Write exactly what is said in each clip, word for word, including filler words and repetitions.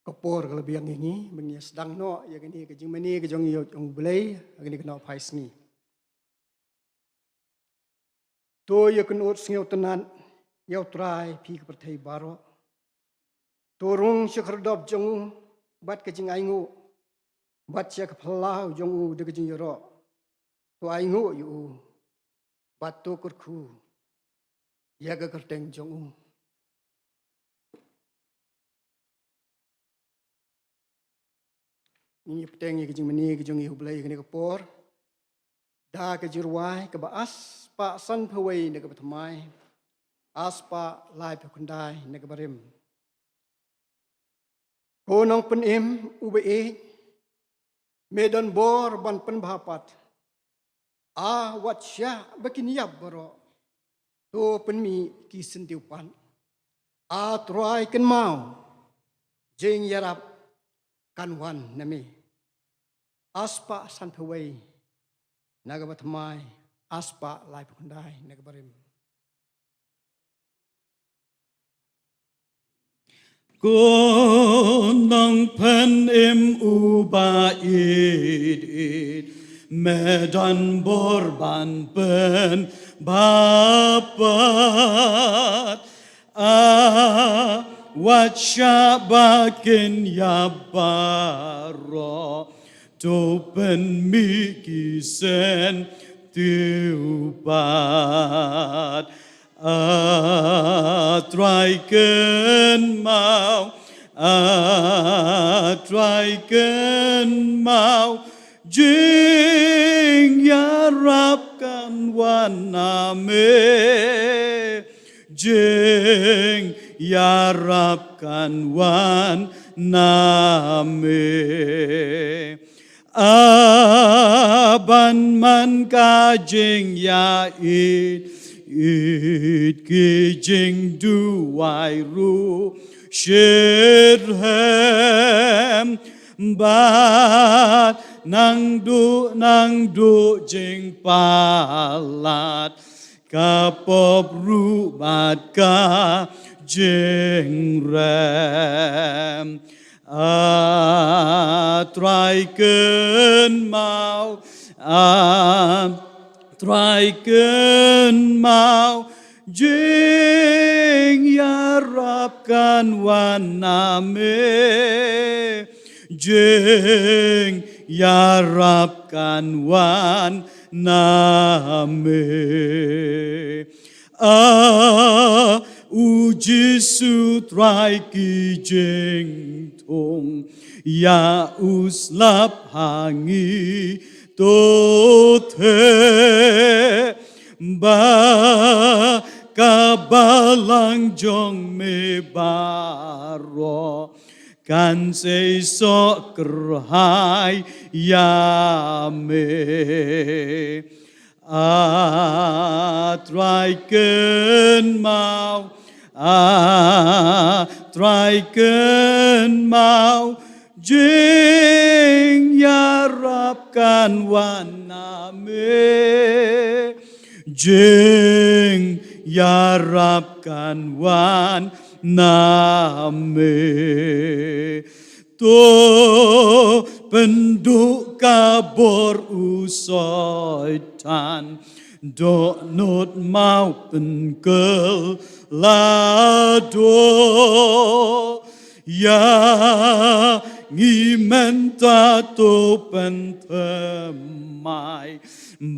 Ka por ka la biang ïa ngi ban ïa sdang noh ïa kane ka jingmane ka jong ngi ïa u Blei ha kane ka nongpyni sngi. To ïa kynnoh sngewtynnad ïa u Trai phi ka pyrthei baroh. To rung sha ka khyrdop jong u bad ka jingainguh, bad sha ka phyllaw jong u da ka jingïaroh. To ainguh ïa u bad to kyrkhu ïa ka kyrteng jong u. Ngi bteng ïa ka jingmane ka jong ngi ha u Blei ha kane ka por da ka jingrwai kaba ar spah sanphew wei na kaba thymmai, ar spah laiphew khyndai na kaba rim. Ko Nongpynim uba ïeit, me don bor ban pynbha pat. A wat shah ba kin ïap baroh, to pynmih ki syntiew pat. A Trai kynmaw, jingïarap kan wan na me. Ar spah sanphew wei na kaba thymmai, ar spah laiphew khyndai na kaba rim. Ko Nongpynim uba ïeit, me don bor ban pynbha pat. A wat shah ba kin ïap baroh, to pynmih ki syntiew pat. A Trai kynmaw, a Trai kynmaw, jingïarap kan wan na me. Jingïarap kan wan na me. A ban man ka jingïaid, ïeit ki jingduwai ruh shitrhem, bad nangduh nangduh jingpalat, ka pop ruh bad ka jingrem. A Trai kynmaw, a Trai kynmaw, jingïarap kan wan na me. Jingïarap kan wan na me. A u Jisu Trai ki jingthung, ïa u slap ha ngi to theh, ba ka balang jong me baroh kan sei soh kyrhai ïa me. A Trai kynmaw, a Trai kynmaw, jingïarap kan wan na me. Jingïarap kan wan na me. To pynduh ka bor u Soitan, dohnud maw pynkylla doh. Ïa ngi mynta to pynthymmai,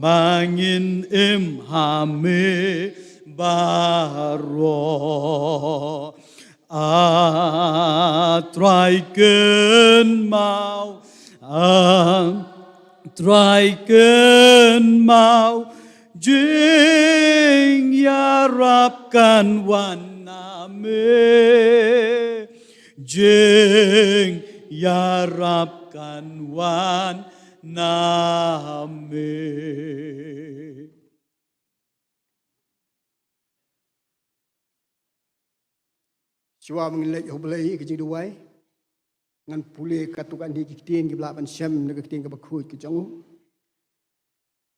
ba ngin im ha me baroh. A Trai kynmaw, a Trai kynmaw, jingïarap kan wan na me. Jingïarap kan wan na me. Shuwa ba ngin leit ha u Blei ka jingduwai, ngan pule katto katne ki ktien kiba lah ban shem na ka ktien kaba khuid ka jong u.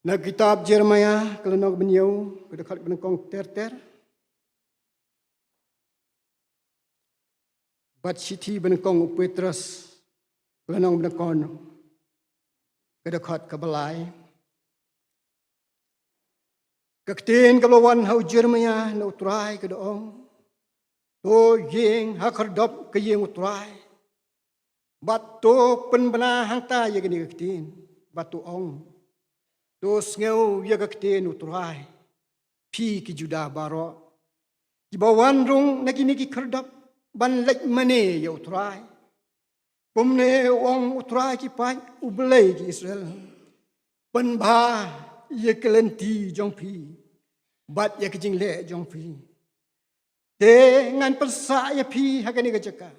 Na ka kitab Jeremiah ka lynnong kaba hynñiew, ka dkhot kaba nyngkong ter ter. Bad shithi ba nyngkong u Petros, lynnong ba nyngkong, ka dkhot kaba lai. Ka ktien kaba la wan ha u Jeremiah na u Trai ka da ong: To ïeng ha khyrdop ka ïing u Trai, bad to pynbna hangta ïa kane ka ktien, bad to ong: To sngew ïa ka ktien u Trai, phi ki Juda baroh, kiba wan rung na kine ki khyrdop ban leit mane ïa u Trai. Kumne u ong u Trai ki paid, u Blei ki Israel: Pynbha ïa ka lynti jong phi bad ïa ka jingleh jong phi, te ngan pynsah ïa phi ha kane ka jaka.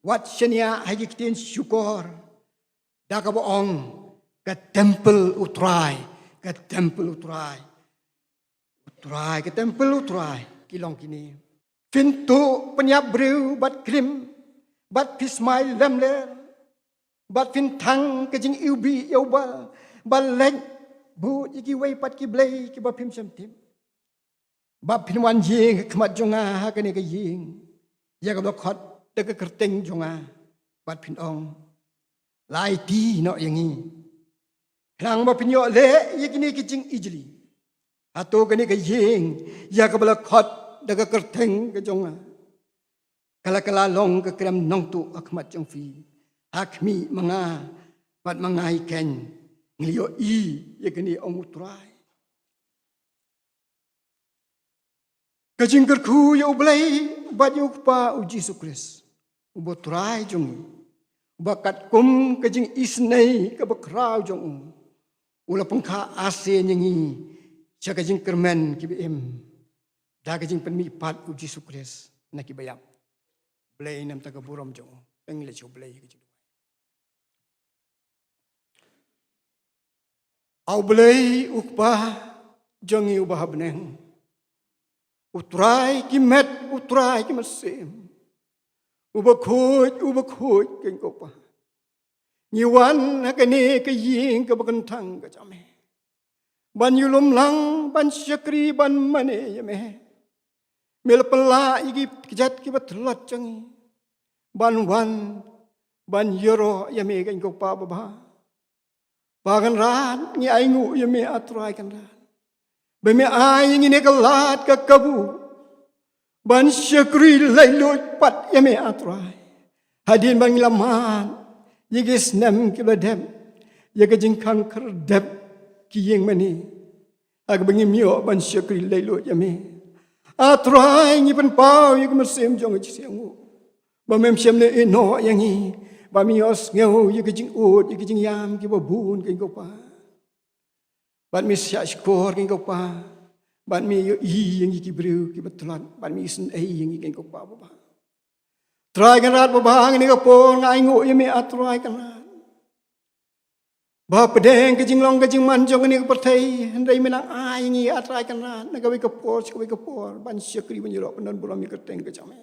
Wat shaniah ha ki ktien shukor da kaba ong: Ka templ u Trai, ka templ u Trai, u Trai, ka templ u Trai, ki long kine: Phin tuh pynïap briew bad klim, bad phi smai lemler, bad phin thang ka jingiwbih ïa u Baal, bad leit bud ïa kiwei pat ki blei kiba phim shym tip. Bad phin wan ïing ha khmat jong nga ha kane ka ïing ïa kaba la khot da ka kyrteng jong nga, bad phin ong: La aiti noh ïa ngi, khnang ba phin ïoh leh ïa kine ki jingijli. Hato kane ka ïing ïa kaba la khot da ka kyrteng ka jong nga ka la kylla long ka krem nongtuh ha khmat jong phi? Ha khmih ma nga bad ma nga hi keiñ ngi la ïohi ïa kane, ong u Trai. Ka jingkyrkhu ïa U Blei bad ïa U Kpa U Jisu Khrist, uba Trai jong ngi, uba katkum ka jingisynei kaba khraw jong u, u la pynkha arsien ïa ngi sha ka jingkyrmen kiba im da ka jingpynmihpat U Jisu Khrist na kiba ïap. Blei namar ka burom jong u. Tang leit sha U Blei ka jingduwai. A U Blei U Kpa jong ngi uba ha bneng, U Trai ki met, U Trai ki mynsiem, uba khuid, uba khuid keiñ ko Pa. Ngi wan ha kane ka ïing kaba kyntang ka jong me ban ïalum lang, ban shakri, ban mane ïa me. Me la pynlah ïa ki kjat kiba tlot jong ngi ban wan ban ïaroh ïa me keiñ ko Pa babha. Pa Kynrad, ngi ainguh ïa me A Trai Kynrad, ba me ai ïa ngi ne ka lad ka kabu ban shakri laitluid pat ïa me A Trai. Hadien ba ngi la mad ïa ki snem kiba dep, ïa ka jingkhang khyrdep ki ïing mane, ha kaba ngim ïoh ban shakri laitluid ïa me. A Trai, ngi pynpaw ïa ka mynsiem jong ngi shisha nguh ba mem shym la ïehnoh ïa ngi, ba me ïohsngew ïa ka jingud, ïa ka jingïam kiba bun keiñ ko Pa. Bad me shah shkor keiñ ko Pa, bad me ïohi ïa ngi ki briew kiba tlot, bad me isynei ïa ngi keiñ ko Pa babha. Trai Kynrad babha, ha kane ka por nga ainguh ïa me A Trai Kynrad, ba pdeng ka jinglong ka jingman jong kane ka pyrthei, hynrei me nang ai ïa ngi A Trai Kynrad na kawei ka por sha kawei ka por ban shakri, ban ïaroh, ban don burom ïa ka kyrteng ka jong me.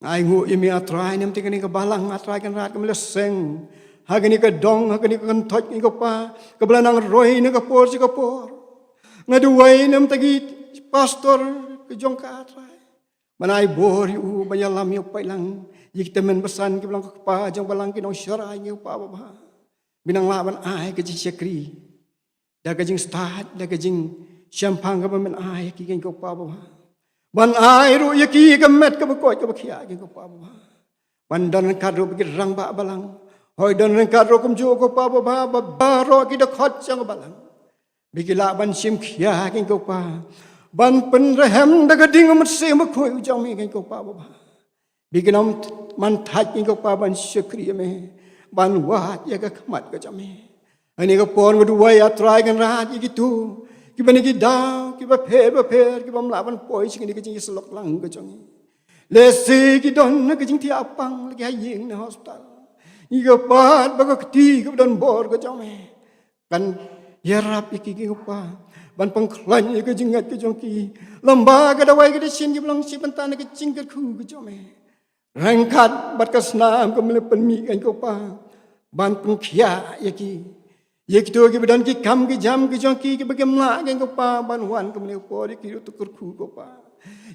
Nga ainguh ïa me A Trai namar kane ka balang A Trai Kynrad, ka me la seng ha kane ka dong, ha kane ka kyntoit keiñ ko Pa, kaba la nang roi na ka por sha ka por. Nga duwai namar ki pastor ka jong ka A Trai, ban ai bor ïa u, ban ïalam ïa u paidlang, ïa ki tymmen basan kiba long ka kpa jong balang, ki nongsharai keiñ ko Pa babha. Me nang lah ban ai ka jingshakri da ka jingstad, da ka jingshemphang kaba men ai ïa ki keiñ ko Pa babha. Ban ai ruh ïa ki ka met kaba koit kaba khiah keiñ ko Pa babha. Ban don ryngkat ruh bad ki rangbah balang, hooid, don ryngkat ruh kumjuh ko Pa babha bad baroh ki dkhot jong ka balang, ba ki lah ban shim khia keiñ ko Pa, ban pynrhem da ka ding U Mynsiem Bakhuid u jong me keiñ ko Pa babha. Ba kin ym man thait keiñ ko Pa ban shakri ïa me, ban wad ïa ka khmat ka jong me. Ha kane ka por nga duwai A Trai Kynrad ïa kito kiba na ki daw kiba pher ba pher, kibym lah ban poi sha kane ka jingïasyllok lang ka jong ngi. Lehse ki don ha ka jingthiah pang, la ki ha ïing ne hospital. Ngi kyrpad ba ka kti kaba don bor ka jong me kan ïarap ïa ki keiñ ko Pa, ban pynkhlaiñ ïa ka jingngeit ka jong ki. Lem bad ka dawai ka dashin kiba long shi bynta na ka jingkyrkhu ka jong me, ryngkat bad ka snam kaba me la pynmih keiñ ko Pa, ban pynkhiah ïa ki, ïa kito kiba don ki kam ki jam ki jong ki kiba kim lah keiñ ko Pa ban wan kumne ka por, ïa ki ruh to kyrkhu ko Pa.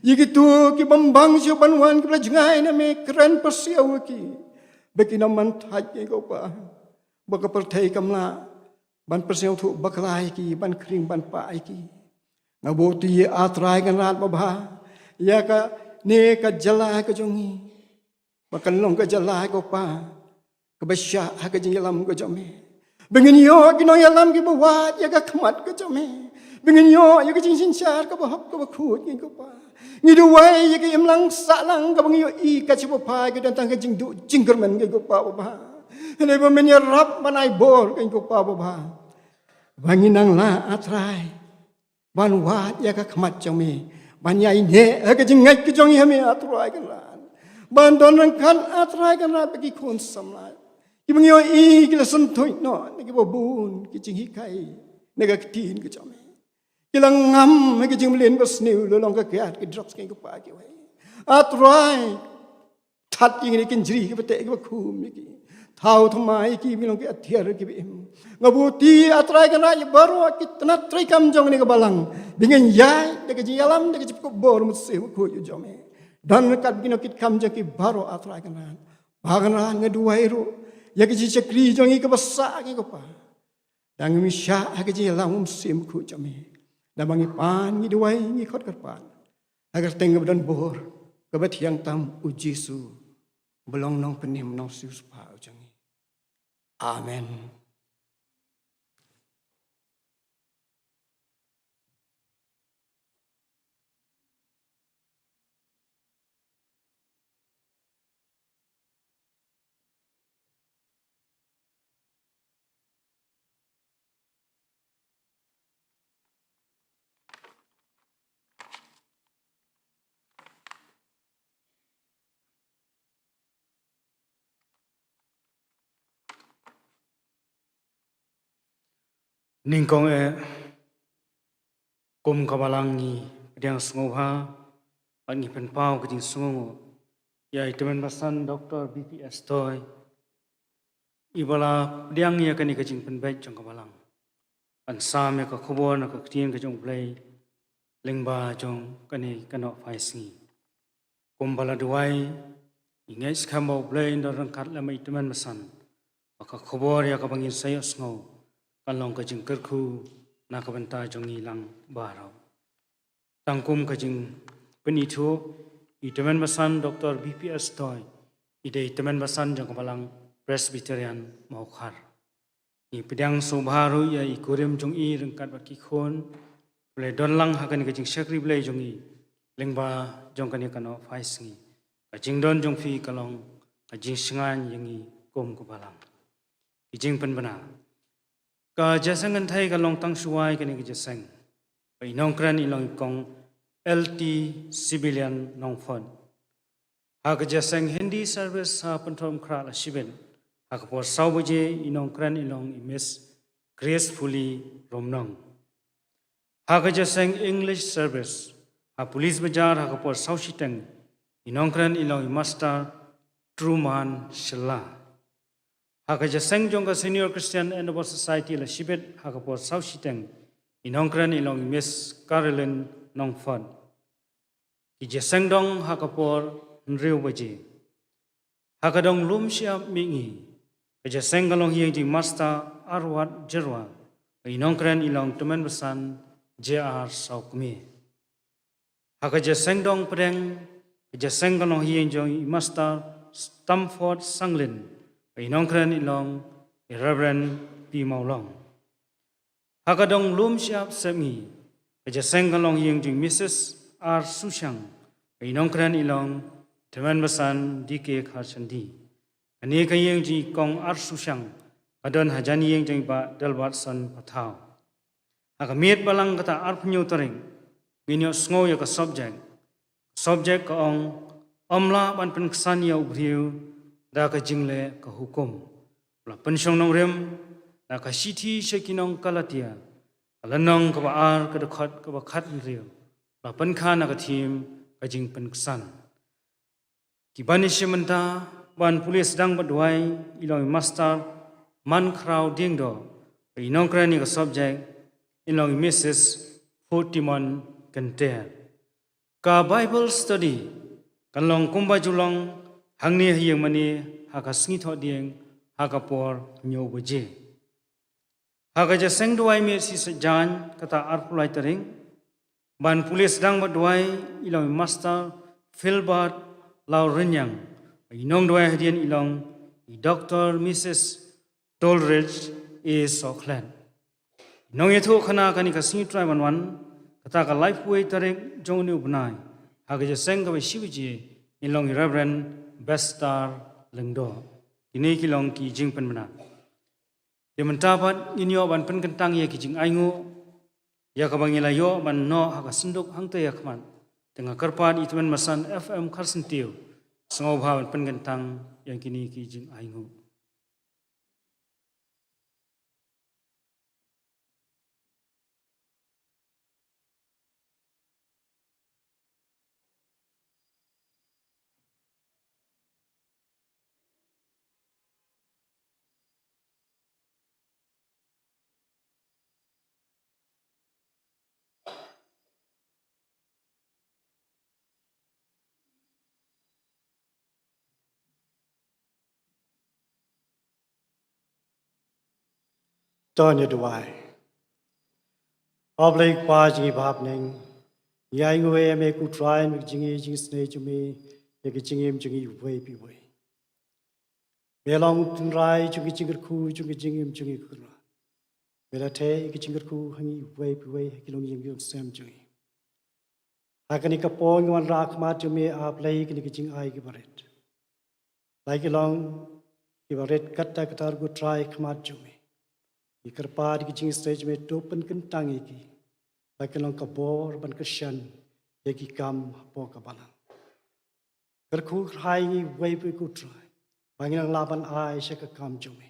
Ïa kito ki bym bang shuh ban wan, kiba la jngai na me, kren pyrshah ïa ki, ba kin ym man thait, ko Pa, ba ka pyrthei kam lah ban pynsngewthuh bakla ïa ki, ban khring ban pah ïa ki. Nga buti, A Trai Kynrad babha, ïa kane ka jylla ka jong ngi, ba kan long ka jylla, ko Pa, kaba shah ha ka jingïalam ka jong me. Ba ngin ïoh ki nongïalam kiba wad ïa ka khmat ka jong me. Ba ngin ïoh ïa ka jingsynshar kaba hok kaba khuid, ko Pa. Ngi duwai ïa ka imlang sahlang kaba ngi ïohi kat shaba phai ka don tang ka jingduh jingkyrmen, ko Pa babha. Hynrei ba men ïarap ban ai bor, ko Pa babha, ba ngin nang lah, A Trai, ban wad ïa ka khmat jong me, ban ïaineh ha ka jingngeit ka jong ngi ha me, A Trai Kynrad, ban don ryngkat, A Trai Kynrad, bad ki khun samla kiba ngi ïohi ki la syntuid noh na kiba bun ki jinghikai na ka ktien ka jong me. Ki la ngam ha ki jingmlien basniew, la long ka kiad ki drugs, ko Pa, kiwei. A Trai, that ïa kine ki kynjri kiba teh kiba khum ïa ki. Thaw thymmai ïa ki, ba kin long ki atiar kiba im. Nga buti, A Trai Kynrad, ïa baroh ki tnat treikam jong kane ka balang, ba ngin ïaid da ka jingïalam, da ka jingpynkup bor u Mynsiem Bakhuid u jong me. Don ryngkat bad ki nongkitkam jong ki baroh, A Trai Kynrad. Bad Kynrad, nga duwai ruh ïa ka jingshakri jong ngi kaba sah, ko Pa. Dang ngim shah ha ka jingïalam u Mynsiem Bakhuid jong me. Namar ngi pan, ngi duwai, ngi khot kyrpad ha ka kyrteng kaba donbor, kaba thiang tam, u Jisu, uba long Nongpynim, Nongsiewspah u jong ngi. Amen. Nyngkong eh, kum ka balang ngi pdiang sngewbha bad ngi pynpaw ka jingsngewnguh ïa i Tymmen Basan Doktor B P S Toi, iba la pdiang ïa kane ka jingpynbeit jong ka balang, ban sam ïa ka khubor na ka ktien ka jong U Blei lyngba jong kane ka Nohphaisngi. Kumba la duwai, ngi ngeit skhem ba U Blei un don ryngkat lem bad i Tymmen Basan, ba ka khubor ïa kaba ngin sa ïohsngew kan long ka jingkyrkhu na ka bynta jong ngi lang baroh. Tang kum ka jingpynithuh, i Tymmen Basan Doktor B P S Toi i dei i Tymmen Basan jong ka Balang Presbyterian Mawkhar. Ngi pdiang sngewbha ruh ïa i kurim jong i ryngkat bad ki khun, ba la don lang ha kane ka jingshakri Blei jong i lyngba jong kane ka Nohphaisngi. Ka jingdon jong phi ka long ka jingshngaiñ ïa ngi kum ka balang. Ki jingpynbna. Ka jingïaseng kynthei ka long tang shuwa ïa kane ka jingïaseng. Bad i nongkren i long i Kong L T Civilian Nongphot. Ha ka jingïaseng Hindi service ha Pynthorumkhrah Lashibit, ha ka por saw baje, i nongkren i long i Miss Gracefully Romnong. Ha ka jingïaseng English service ha Police Bazar, ha ka por saw shiteng, i nongkren i long i Master Truman Shylla. Ha ka jingïaseng jong ka Senior Christian Endeavour Society Lashibit, ha ka por saw shiteng, i nongkren i long i Miss Caroline Nongphot. Ki jingïaseng dong ha ka por hynriew baje. Ha ka dong lum shyiap mihngi, ka jingïaseng ka long ha ïing jong i Master Arwat Jyrwa, bad i nongkren i long Tymmen Basan J R Sawkmie. Ha ka jingïaseng dong pdeng, ka jingïaseng ka long ha ïing jong i Master Stamford Sanglin, bad i nongkren i long i Reverend P Mawlong. Ha ka dong lum shyiap sepngi, ka jingïaseng ka long ha ïing jong i Missus R Sushang, bad i nongkren i long Tymmen Basan D K Kharshandi. Kane ka ïing jong i Kong R Sushang ka don hajan ïing jong i Bah Delbert San Pathaw. Ha ka miet Balang kata arphew hynñiew tarik, ngin ïohsngew ïa ka subject. Ka subject ka ong: Ym lah ban pynksan ïa u briew da ka jingleh ka hukum. La pynshong nongrim na ka shithi sha ki nong Galatia, ka lynnong kaba ar, ka dkhot kaba khathynriew, la pynkha na ka theme ka jingpynksan. Ki ban ïashim bynta ban pule sdang bad duwai i long i Master Mankhraw Diengdoh, bad i nongkren ïa ka subject i long i Missus Phutimon Kynter. Ka Bible study kan long kumba ju long hangne ha ïing mane ha ka sngi Thohdieng ha ka por hynñiew baje. Ha ka jingïaseng duwai miet shi Saitjaiñ kata arphew lai tarik, ban pule sdang bad duwai i long i Master Philbert Lawriniang. I nongduwai hadien i long i Doctor Missus Toldridge A Sohkhlet. Nongïathuhkhana kane ka sngi U Trai ban wan, kata ka laiphew wei tarik jong une u bnai, ha ka jingïaseng kaba shi baje, in long i Reverend Bestar Lyngdoh. Kine ki long ki jingpynbna. Te mynta pat ngin ïoh ban pynkyntang ïa ki jingainguh, ïa kaba ngi la ïoh ban noh ha ka synduk hangta ïa khmat. Te nga kyrpad i Tymmen Basan F M Kharsyntiew, sngewbha ban pynkyntang ïa kine ki jingainguh. To ngin ïa duwai. A Blei Kpa jong ngi ba ha bneng, ngi ainguh ïa me ko Trai, me ka jingïeit jingisynei jong me ïa ka jingim jong ngi uwei pa uwei. Me long u tynrai jong ka jingkyrkhu jong ka jingim jong ngi ko Kynrad. Me la theh ïa ka jingkyrkhu ha ngi uwei pa uwei ha ki longïing ki longsem jong ngi. Ha kane ka por ngi wanrah ha khmat jong me A Blei kine ki jingai kiba rit. La ki long kiba rit katta katta ruh ko Trai ha khmat jong me. Ngi kyrpad ïa ki jingisynei jong me to pynkyntang ïa ki. La ki long ka bor ban kyrshan ïa ki kam hapoh ka balang. Kyrkhu kyrhai ngi uwei pa uwei ko Trai, ba ngin nang lah ban ai sha ka kam jong me.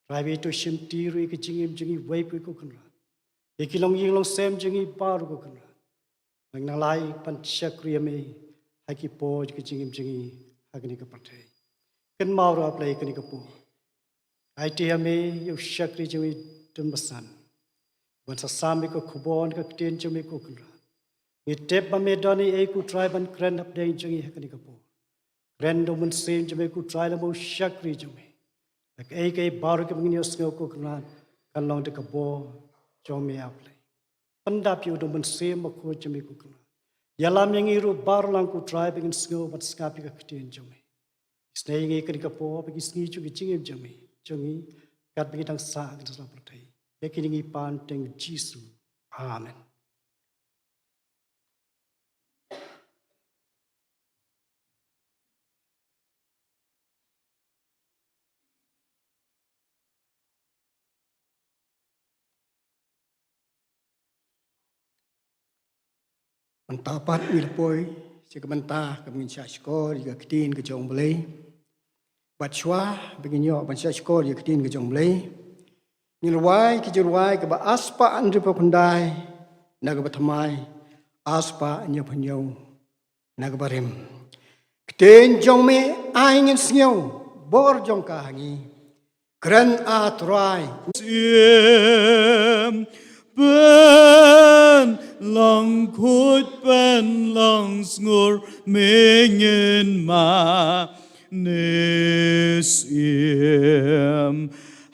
Trai, me to shimti ruh ïa ka jingim jong ngi uwei pa uwei ko Kynrad. Ïa ki longïing longsem jong ngi baroh ko Kynrad, ba ngin nang lah ban shakri ïa me ha ki por jong ka jingim jong ngi ha kane ka pyrthei. Kynmaw ruh A Blei kane ka por. Aiti ha me ïa u shakri jong me Tymmen Basan, ban sa sam ïa ka khubor ka ktien jong me ko Kynrad. Ngi tip ba me don ei ei ko Trai ban kren hapdeng jong ngi ha kane ka por. Kren da u Mynsiem jong me ko Trai lem bad u shakri jong me. Da kaei kaei baroh kaba ngin ïohsngew ko Kynrad, kan long da ka bor jong me A Blei. Pyndap ïa u da u Mynsiem Bakhuid jong me ko Kynrad. Ïalam ïa ngi ruh baroh lang ko Trai ba ngin sngew bad sngap ïa ka ktien jong me. Isynei ïa ngi kane ka por bad ki sngi jong ka jingim jong me, jong ngi, katba ngi dang sah ha kane ka pyrthei. Ïa kine ngi pan ha kyrteng Jisu. Amen. Mynta pat ngi la poi sha ka bynta kaba ngin shah shkor ïa ka ktien ka jong U Blei. Bad shuwa ba ngin ïoh ban shah shkor ïa ka ktien ka jong U Blei, ngin rwai ka jingrwai kaba arspah hynriewphew khyndai na kaba thymmai, arspah hynñiewphew hynñiew na kaba rim. Ktien jong me ai ngin sngew, bor jong ka ha ngi. Kren, A Trai. Mynsiem, pynlong khuid pynlong sngur me ngin mane shim.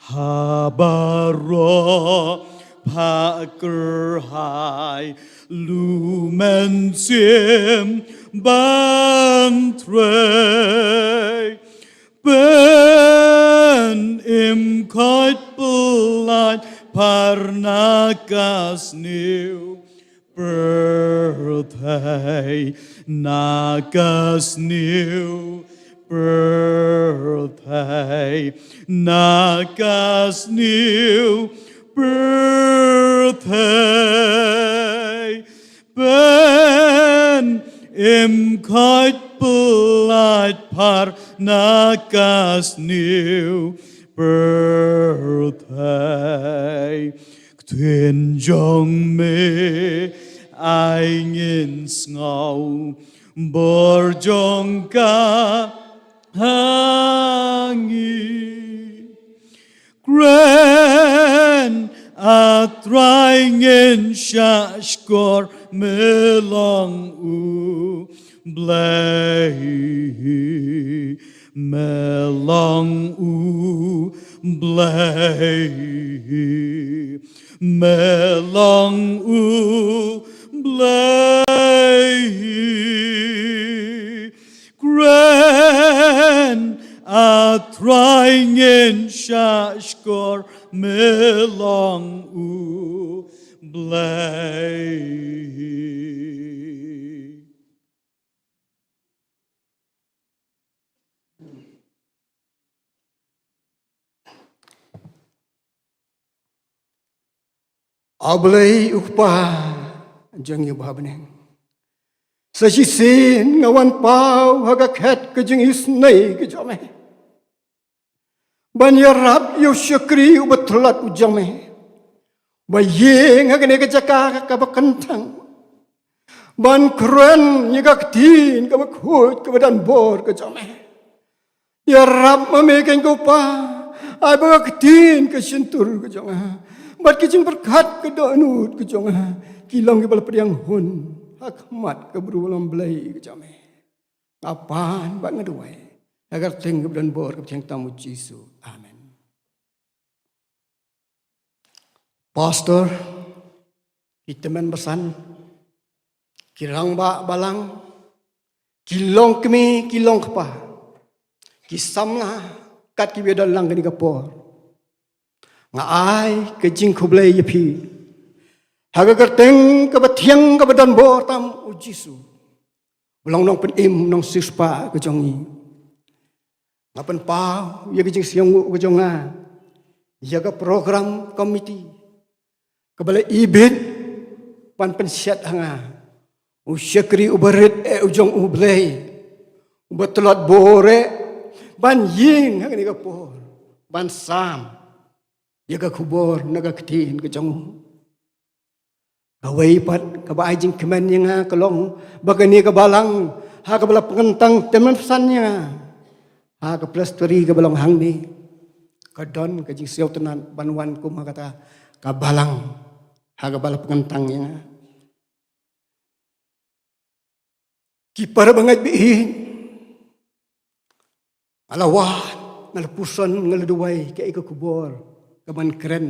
Ha baroh pha kyrhai, lum mynsiem ban trei. Pynim, khuid, pyllait, phar na ka sniew pyrthei, na ka sniew pyrthei, na ka sniew pyrthei. Pynim, khuid, pyllait, phar na ka sniew pyrthei. Ktien jong me ai ngin sngew, bor jong ka ha ngi. Kren, A Trai ngin shah shkor, me long U Blei. Me long U Blei. Me long U Blei. Kren, A Trai ngin shah shkor, me long U Blei. A Blei U Kpa jong ngi uba ha bneng, sa shisien nga wan paw ha ka khet ka jingisynei ka jong me, ban ïarap ïa u shakri uba tlot u jong me, ba ïeng ha kane ka jaka kaba kyntang, ban kren ïa ka ktien kaba khuid kaba don bor ka jong me. Ïarap ma me, keiñ ko Pa, ai ba ka ktien ka shyntur ka jong nga bad ka jingpyrkhat ka dohnud ka jong nga ki long kiba la pdiang hun ha khmat ka bynta U Blei ka jong me. Nga pan bad nga duwai ha ka kyrteng kaba don bor kaba thiang tam U Jisu. Amen. Pastor, ki tymmen basan, ki rangbah balang, ki longkmie, ki longkpa, ki samla, kat kiba ïadon lang kane ka por, nga ai ka jingkhublei ïa phi ha ka kyrteng kaba thiang kaba don bor tam U Jisu, U long Nongpynim, Nongsiewspah ka jong ngi. Nga pynpaw ïa ka jingsngewnguh ka jong nga ïa ka program committee kaba la ibit ban pynshet ha nga, u shakri uba rit eh u jong U Blei, uba tlot bor eh, ban ïeng ha kane ka por ban sam ïa ka khubor na ka ktien ka jong U. Kawei pat kaba ai jingkmen ïa nga ka long ba kane ka balang ha kaba la pynkyntang tymmen basan ïa nga ha ka presbytery kaba long hangne, ka don ka jingsngewtynnat ban wan kum ha kata ka balang ha kaba la pynkyntang ïa nga. Ki para bangeit ba ïeit, nga la wad, nga la puson, nga la duwai kaei ka khubor kaban kren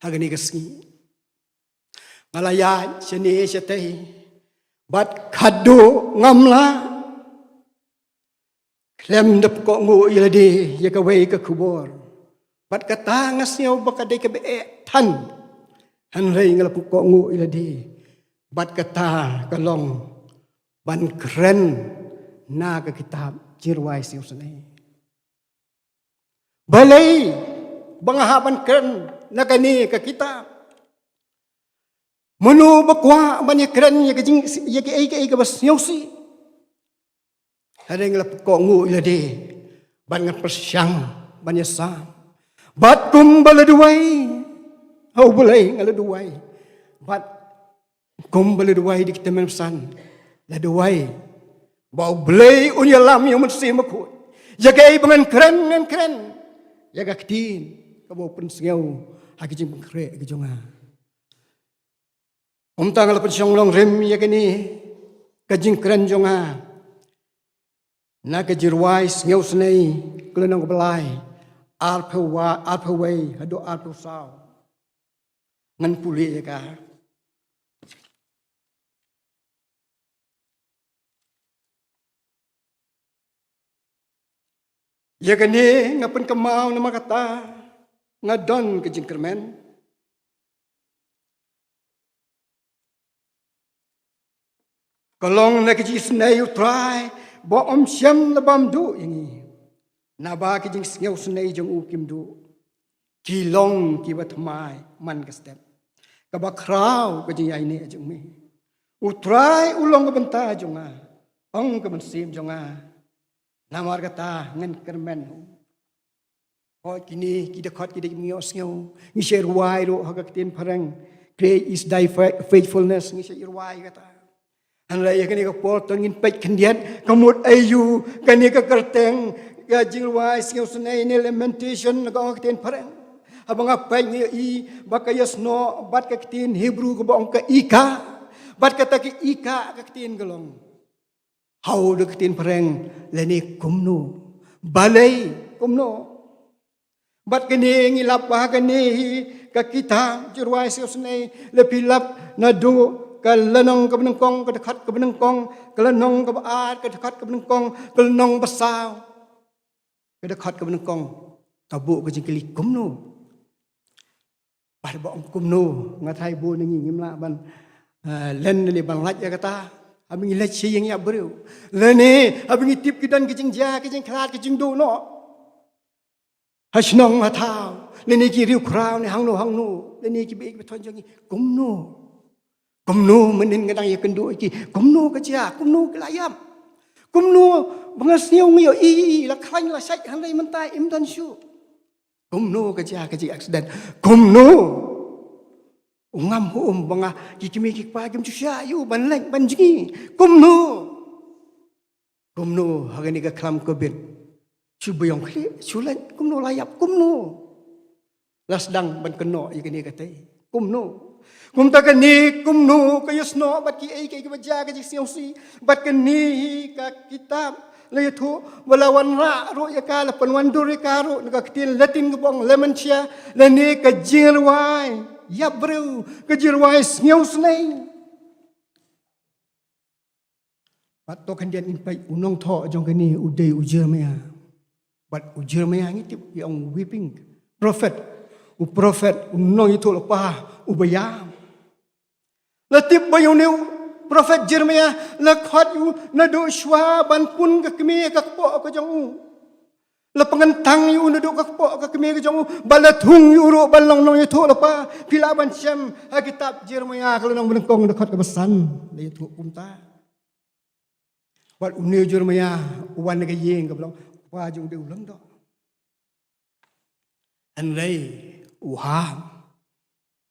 ha kane ka sngi. Nga la ïaid shane shatei bad khadduh ngam lah khlem da pynkynmaw ïa lade ïa kawei ka khubor. Bad kata nga sngew ba ka dei kaba eh than, hynrei nga la pynkynmaw ïa lade. Bad kata ka long ban kren na ka kitab Jingrwai Sngewsynei. Balei ba nga hap ban kren na kane ka kitab? Mano ba kwah ban ïakren ïa ka jing, ïa kaei kaei kaba sngewsih? Hynrei nga la pynkynmaw ïa lade bad ngan pyrshang ban ïasam. Bad kumba la duwai ha U Blei, nga la duwai. Bad kumba la duwai da ki tymmen basan, la duwai ba U Blei un ïalam ïa U Mynsiem Bakhuid ïa kaei ba ngan kren, ngan kren ïa ka ktien kaba u pynsngew ha ki jingpynkhreh ki jong nga. Kumta nga la pynshong nongrim ïa kane ka jingkren jong nga na ka Jingrwai Sngewsynei, ka lynnong kaba lai, arphew wa, arphew wei haduh arphew saw. Ngan pule ïa ka. Ïa kane nga pynkynmaw namar kata nga don ka jingkyrmen. Ka long na ka jingisynei U Trai ba um shym la bam duh ïa ngi. Naba ki jingsngewsynei jong u kim duh, ki long kiba thymmai man ka step, kaba khraw ka jingïaineh jong me. U Trai u long ka bynta jong nga, ong ka mynsiem jong nga. Namar kata ngan kyrmen. Hooid, kine ki dkhot ki dei ki ïohsngew, ngi shait rwai ruh ha ka ktien phareng, "Great is thy fa-, faithfulness", ngi shait rwai kata. Hynrei ïa kane ka por to ngin peit khyndiat ka mut aïu kane ka kyrteng ka Jingrwai Sngewsynei ne Lamentation ka ong ha ka ktien phareng. Haba nga peit nga ïohi ba ka ïasnoh bad ka ktien Hebru kaba ong ka ika, bad kata ka ika ka ktien ka long, hau da ka ktien phareng, lane kumno, balei, kumno. Bad kane ngi lap ba ha kane hi ka kitab Jingrwai Sngewsynei la pynlap naduh ka lynnong kaba nyngkong, ka dkhot kaba nyngkong, ka lynnong kaba ar, ka dkhot kaba nyngkong, ka lynnong ba saw, ka dkhot kaba nyngkong, ka buh ka jingkylli kumno. Bad ba ong kumno, nga tharai bun na ngi ngim lah ban, eh, len lane ban lait ïa kata. Haba ngi leit sha ïing ïap briew, lane haba ngi tip ki don ki jingjia, ki jingkhlad, ki jingduh noh ha shnong ha thaw, lane ki riewkhraw ne hangno hangno, lane ki baieit ki bathon jong ngi, kumno, kumno mynnin nga dang ïakynduh ïa ki, kumno ka jia, kumno ki la ïap, kumno ba nga sngew nga ïohi la khlaiñ la shait, hynrei mynta im don shuh. Kumno ka jia ka jing accident? Kumno u ngam hukum ba nga, ki kmie ki kpa kim ju shah ïa u ban leit ban jngi? Kumno? Kumno ha kane ka khlam covid shu ba ïong khlieh, shu leit, kumno la ïap, kumno la sdang ban kynnoh ïa kane ka tei? Kumno? Kumta kane kumno ka ïasnoh bad kiei kiei kiba jia ka jingsngewsih, bad kane hi ka kitab la ïathuh ba la wanrah ruh ïa ka, la pynwandur ïa ka ruh na ka ktien Latin kaba ong lamentia, lane ka jingrwai ïap briew, ka jingrwai sngewsynei. Bad to khyndiat ngin peit u nongthoh jong kane u dei u Jeremiah. Bad u Jeremiah ngi tip ïa u weeping prophet, u prophet, u nongïathuhlypa uba ïam. La tip ba ïa une u prophet Jeremiah la khot ïa u naduh shuwa ban pun ka kmie ka kpoh ka jong u. La pynkyntang ïa u naduh ka kpoh ka kmie ka jong u, ba la thung ïa u ruh ban long nongïathuhlypa. Phi lah ban shem ha kitab Jeremiah ka lynnong ba nyngkong, dkhot kaba san, la ïathuh kumta. Bad une u Jeremiah u wan na ka ïing kaba long kpa jong u dei u lyngdoh. Hynrei u hap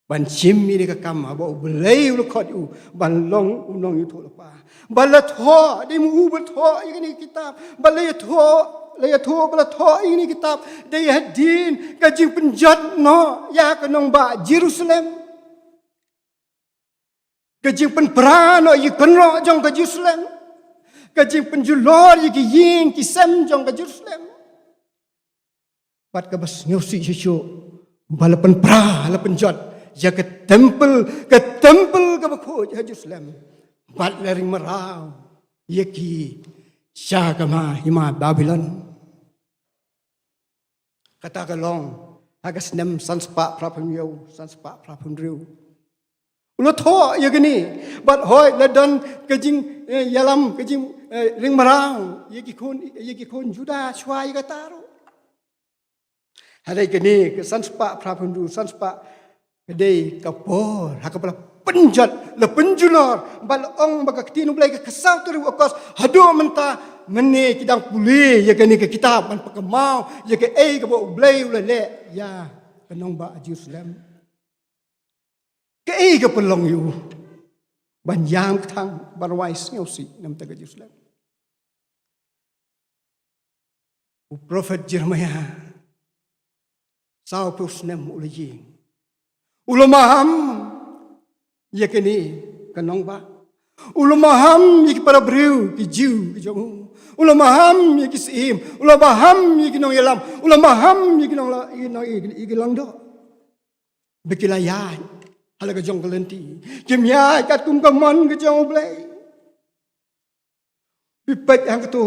ban shim ïa kane ka kam haba U Blei u la khot ïa u ban long u nongïathuhlypa. Ba la thoh, dei ma u ba thoh ïa kane ka kitab. Ba la ïathuh, la ïathuh, ba la thoh ïa kane ka kitab, dei hadien ka jingpynjot noh ïa ka nongbah Jerusalem. Ka jingpynpra noh ïa ki kynroh jong ka Jerusalem. Ka jingpynjulor ïa ki ïing ki sem jong ka Jerusalem. Bad kaba sngewsih shisha, ba la pynpra, la pynjot ïa ka temple, ka temple kaba khuid ha Jerusalem. Bad la ring mraw ïa ki sha ka ma, hima Babilon. Kata ka long ha ka snem san spah phra phew hynñiew, san spah phra phew hynriew. U la thoh ïa kane, bad hooid la don ka jing, eh, ïalam, ka jing, eh, ring mraw ïa ki khun, ïa ki khun Judah shuwa ïa kata ruh. Hynrei kane ka san spah phra phew hynriew, san spah, ka dei ka por ha kaba la pynjot, la pynjulor, bad la ong ba ka ktien U Blei ka khatsaw tarik u August haduh mynta, mynne ki dang pule ïa kane ka kitab ban pynkynmaw ïa kaei kaba U Blei u la leh ïa ka nongbah Jerusalem. Kaei ka pynlong ïa u ban ïam kthang, ban rwai sngewsih na bynta ka Jerusalem? U prophet Jeremiah, saw phew snem u la ïeng. U la maham ïa kane ka nongbah. U la maham ïa ki para briew, ki Jiw ki jong u. U la maham ïa ki syiem. U la maham ïa ki nongïalam. U la maham ïa ki nong la, ïa ki nong, ïa ki, ïa ki langdoh. Ba ki la ïaid ha la ka jong ka lynti. Kim ïaid katkum ka mon ka jong U Blei. Phi peit hangto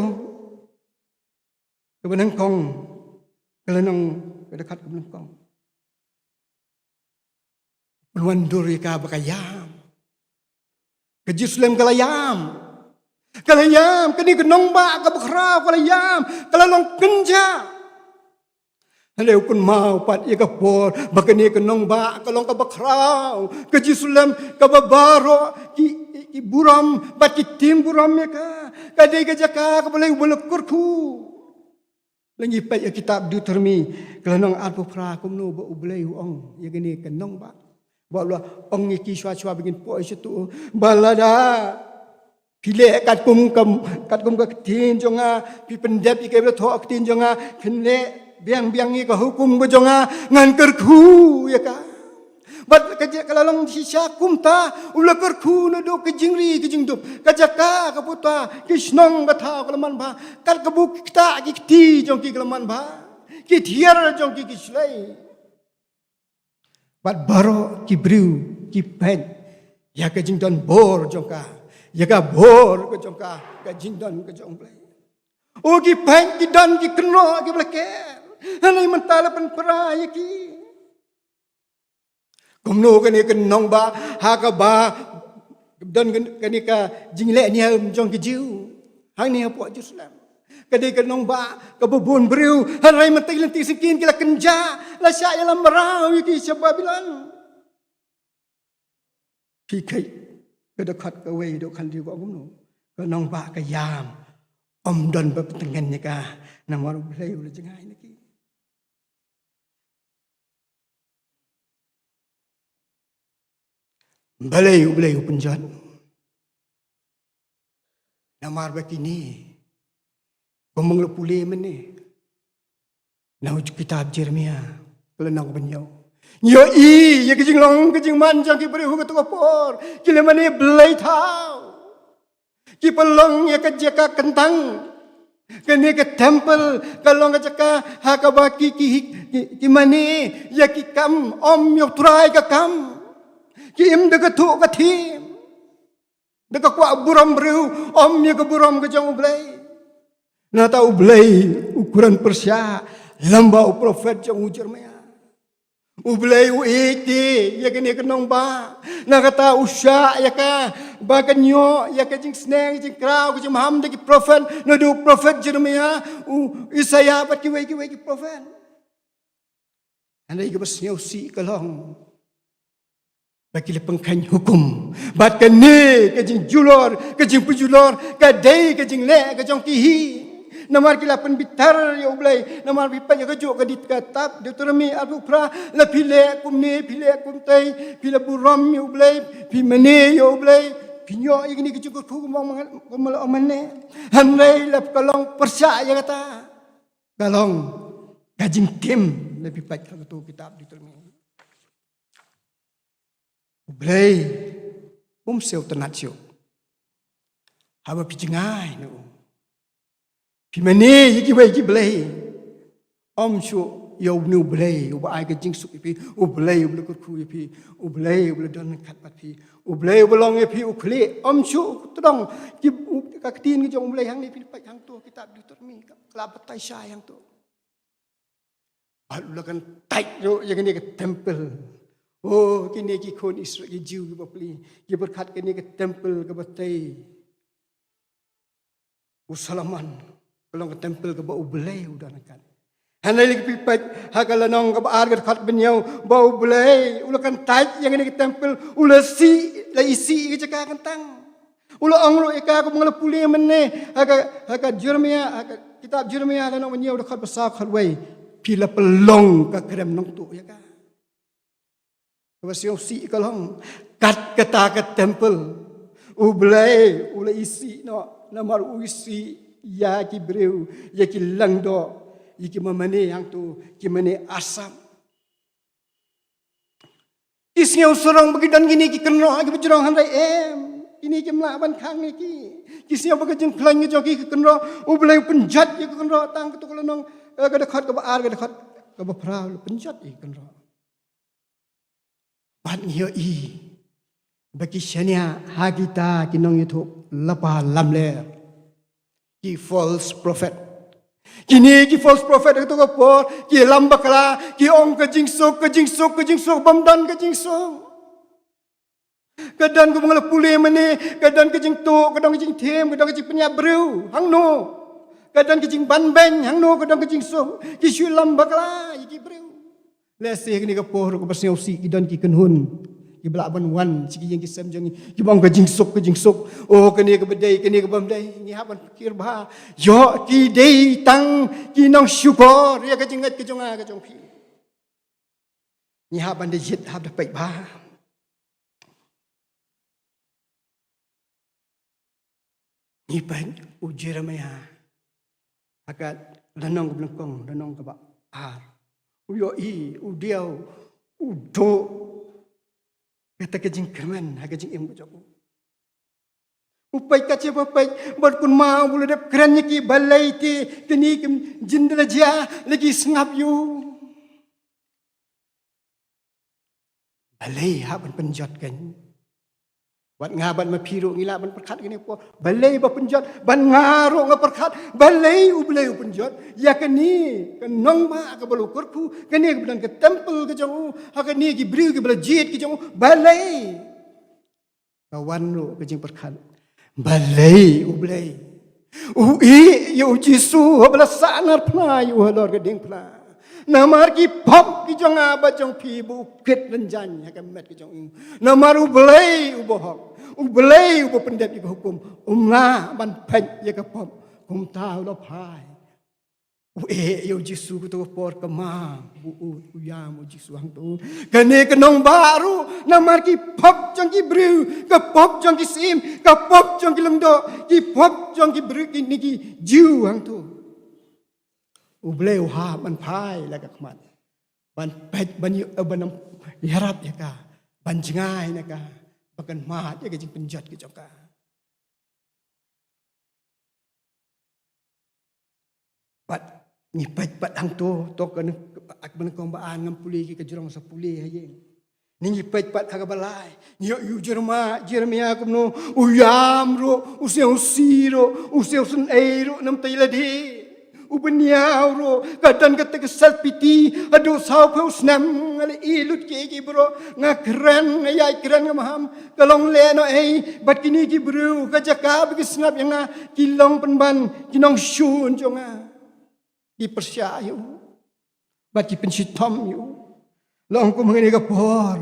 kaba nyngkong, ka lynnong, ka dkhot kaba nyngkong. Pynwandur ïa ka ba ka ïam. Ka Jerusalem ka la ïam. Ka la ïam, kane ka nongbah kaba khraw ka la ïam, ka la long kynjah. Hynrei u kynmaw pat ïa ka por ba kane ka nongbah ka long kaba khraw, ka Jerusalem kaba baroh ki, ki burom bad ki tim burom ïa ka. Ka dei ka jaka kaba U Blei u ba la kyrkhu. Lada ngi peit ïa kitab Deuteronomi, ka lynnong arphew phra, kumno ba U Blei u ong ïa kane ka nongbah. Ba u la ong ïa ki shuwa shuwa ba ngin poi sha tu, ba lada phi leh katkum ka, katkum ka ktien jong nga, phi pyndep ïa kaei ba la thoh ha ka ktien jong nga, phin leh biang biang ïa ka hukum ka jong nga, ngan kyrkhu ïa ka. Bad ka jaka la long shisha kumta, u la kyrkhu naduh ka jingri ka jingdup, ka jaka ka puta, ki shnong ka thaw ka la man bha, kat kaba ki ktah ki kti jong ki ka la man bha, ki thiar jong ki ki shlei. Bad baroh ki briew ki peit ïa ka jingdon bor jong ka, ïa ka bor ka jong ka, ka jingdon ka jong U Blei. O ki peit ki don ki kynroh ki ba la ker. Hynrei mynta la pynpra ïa ki. Kumno kane ka nongbah ha kaba don kane ka jingleh niam jong ki Jiw hangne hapoh Jerusalem. Ka dei ka nongbah kaba bun briew, hynrei mynta ki lynti syngkien ki la kynjah, la shah ïalam mraw ïa ki sha Babilon. Phi kheiñ ka dkhot kawei haduh khathynriew ka ong kumno? Ka nongbah ka ïam, ym don ba pyntngen ïa ka, namar U Blei u la jngai na ki. Balei U Blei u pynjot? Namar ba kine, kumba nga la pule mynne na u kitab Jeremia, ka lynnong ba hynñiew, ngi ïohi ïa ka jinglong ka jingman jong ki briew ha kato ka por. Ki la mane blei thaw, ki pynlong ïa ka jaka kyntang. Kane ka temple ka long ka jaka ha kaba ki, ki, ki, ki mane ïa ki kam, ym ïa U Trai ka kam. Ki im da ka thuh ka thiem, da ka kwah burom briew, ym ïa ka burom ka jong U Blei. Nangta U Blei u kren pyrshah lyngba u prophet jong u Jeremia. U Blei u ïeit ïa kane ka nongbah. Na kata u shah ïa ka ba kan ïoh ïa ka jingsneng jingkraw ka jingmaham da ki prophet, naduh u prophet Jeremia, u Isaiah bad kiwei kiwei ki prophet. Hynrei kaba sngewsih ka long ba ki la pynkheiñ hukum. Bad kane ka jingjulor, ka jingpynjulor ka dei ka jingleh ka jong ki hi. Namar ki la pynbitar ïa U Blei. Namar phi peit ïa kajuh ka dei ka kitab Deuteronomi arphew phra, la phi leh kumne, phi leh kumtei, phi la burom ïa U Blei, phi mane ïa U Blei, phi ñiuh ïa kine ki jingkyrkhu kumba la ong mynne. Hynrei la ka long pyrshah ïa kata. Ka long ka jingtim, la phi peit ha kato ka kitab Deuteronomi. U Blei um sngewtynnad shuh haba phi jngai na u. Phi mane ïa kiwei ki blei, ym shuh ïa une U Blei uba ai ka jingsuk ïa phi, U Blei uba la kyrkhu ïa phi, U Blei uba la don ryngkat bad phi, U Blei uba long ïa phi u khlieh. Ym shuh. Tang ki, u, ka ktien ka jong U Blei hangne, phi peit hangto kitab Deuteronomi, ka la batai shai hangto. Bad u la kyntait ruh ïa kane ka temple. O, kine ki khun Israel, ki Jiw ki bapli, ki pyrkhat kane ka temple kaba tei u Solomon ka long ka temple kaba U Blei u don ryngkat. Hynrei lei phi peit ha ka lynnong kaba ar ka dkhot ba hynñiew, ba U Blei u la kyntait ïa kane ka temple, u la sih, la isih ïa ka jaka kyntang. U la ong ruh ïa ka kumba nga la pule mynne ha ka, ha ka Jeremia, ha ka kitab Jeremia lynnong ba hynñiew dkhot ba saw, dkhot wei. Phi la pynlong ka krem nongtuh ïa ka. Kaba sngewsih ka long, kat kata ka temple U Blei u la isih noh, namar u isih ïa ki briew, ïa ki lyngdoh, ïa ki ba mane hangto, ki mane asap. Ki sngew sarong ba ki don kine ki kynroh kiba jrong, hynrei em, kine kim lah ban khang ïa ki. Ki sngew ba ka jingpyllun ka jong ki ka kynroh, U Blei u pynjot ïa ka kynroh tang kato ka lynnong, eh, ka dkhot kaba ar, ka dkhot kaba phra, u la pynjot ïa ka kynroh. Bad ngi ïohi ba ki shaniah ha kita ki nongïathuhlypa lamler, ki false prophet. Kine ki false prophet ha kato ka por ki lam bakla, ki ong ka jingsuk, ka jingsuk, ka jingsuk, bym don ka jingsuk. Ka don kumba nga la pule mynne, ka don ka jingtuh, ka don ka jingthiem, ka don ka jingpynïap briew hangno, ka don ka jingbanbeiñ hangno, ka don ka jingsuk. Ki shu lam bakla ïa ki briew. Lehse kane ka por kaba sngewsih ki don ki kynhun kiba lah ban wan sha ki ïing ki sem jong ngi, kiba ong ka jingsuk, ka jingsuk. O, kane kaba dei, kane kaba ym dei, ngi hap ban pyrkhat bha. Ïoh ki dei tang ki nongshukor ïa ka jingngeit ka jong nga ka jong phi. Ngi hap ban da jied, hap da peit bha. Ngi peit u Jeremia ha ka lynnong kaba nyngkong, lynnong kaba Ar, u ïohi, u diaw, u duh kata ka jingkyrmen ha ka jingim ka jong u. U peit ka jingpeit, peit bad kumba u la dep kren ïa ki, balei te kane ka jingdon la jia, la ki sngap ïa u. Balei hap ban pynjot kein? Wat nga bad ma phi ruh ngi lah ban pyrkhat kane ka por. Balei ba pynjot? Bad nga ruh nga pyrkhat, balei U Blei u pynjot ïa kane ka nongbah kaba la kyrkhu, kane kaba don ka temple ka jong u, ha kane ki briew kiba la jied ki jong u? Balei? Ka wan ruh ka jingpyrkhat, balei U Blei u ïeh ïa U Jisu haba la sahnarphna ïa u halor ka diengphna? Namar ki pop ki jong nga bad jong phi ba u kit lynjaiñ ha ka met ka jong u. Namar U Blei uba hok, U Blei uba pyndep ïa ka hukum, um lah ban peit ïa ka pop. Kumta u la phai, u ïeh ïa U Jisu kato ka por, ka ma ba u ïam U Jisu hangto. Kane ka nongbah ruh, namar ki pop jong ki briew, ka pop jong ki syiem, ka pop jong ki lyngdoh, ki pop jong ki briew, kine ki Jiw hangto, U Blei u hap ban phai la ka khmat, ban peit, ban ïa, ban ïarap ïa ka, ban jngai na ka, ba kan mad ïa ka jingpynjot ka jong ka. Bad ngi peit pat hangto, to ka nyngkong ba ar ngam pule ki, ka jrong sa pule ha ïing. Ngi peit pat ha kaba lai, ngi ïohi u Jerema-, Jeremia kumno, u ïam ruh, u sngewsih ruh, u sngewsynei ruh na bynta ïa lade. U bynñiaw ruh, ka don kata ka self pity, haduh sawphew snem nga la ïeh lut kiei kiei baroh, nga kren, nga ïaid kren, nga maham, ka long lehnohei bad kine ki briew, ka jaka ba ki sngap ïa nga, ki long pynban ki nongshun jong nga. Ki pyrshah ïa u bad ki pynshitom ïa u. La ong kum ha kane ka por,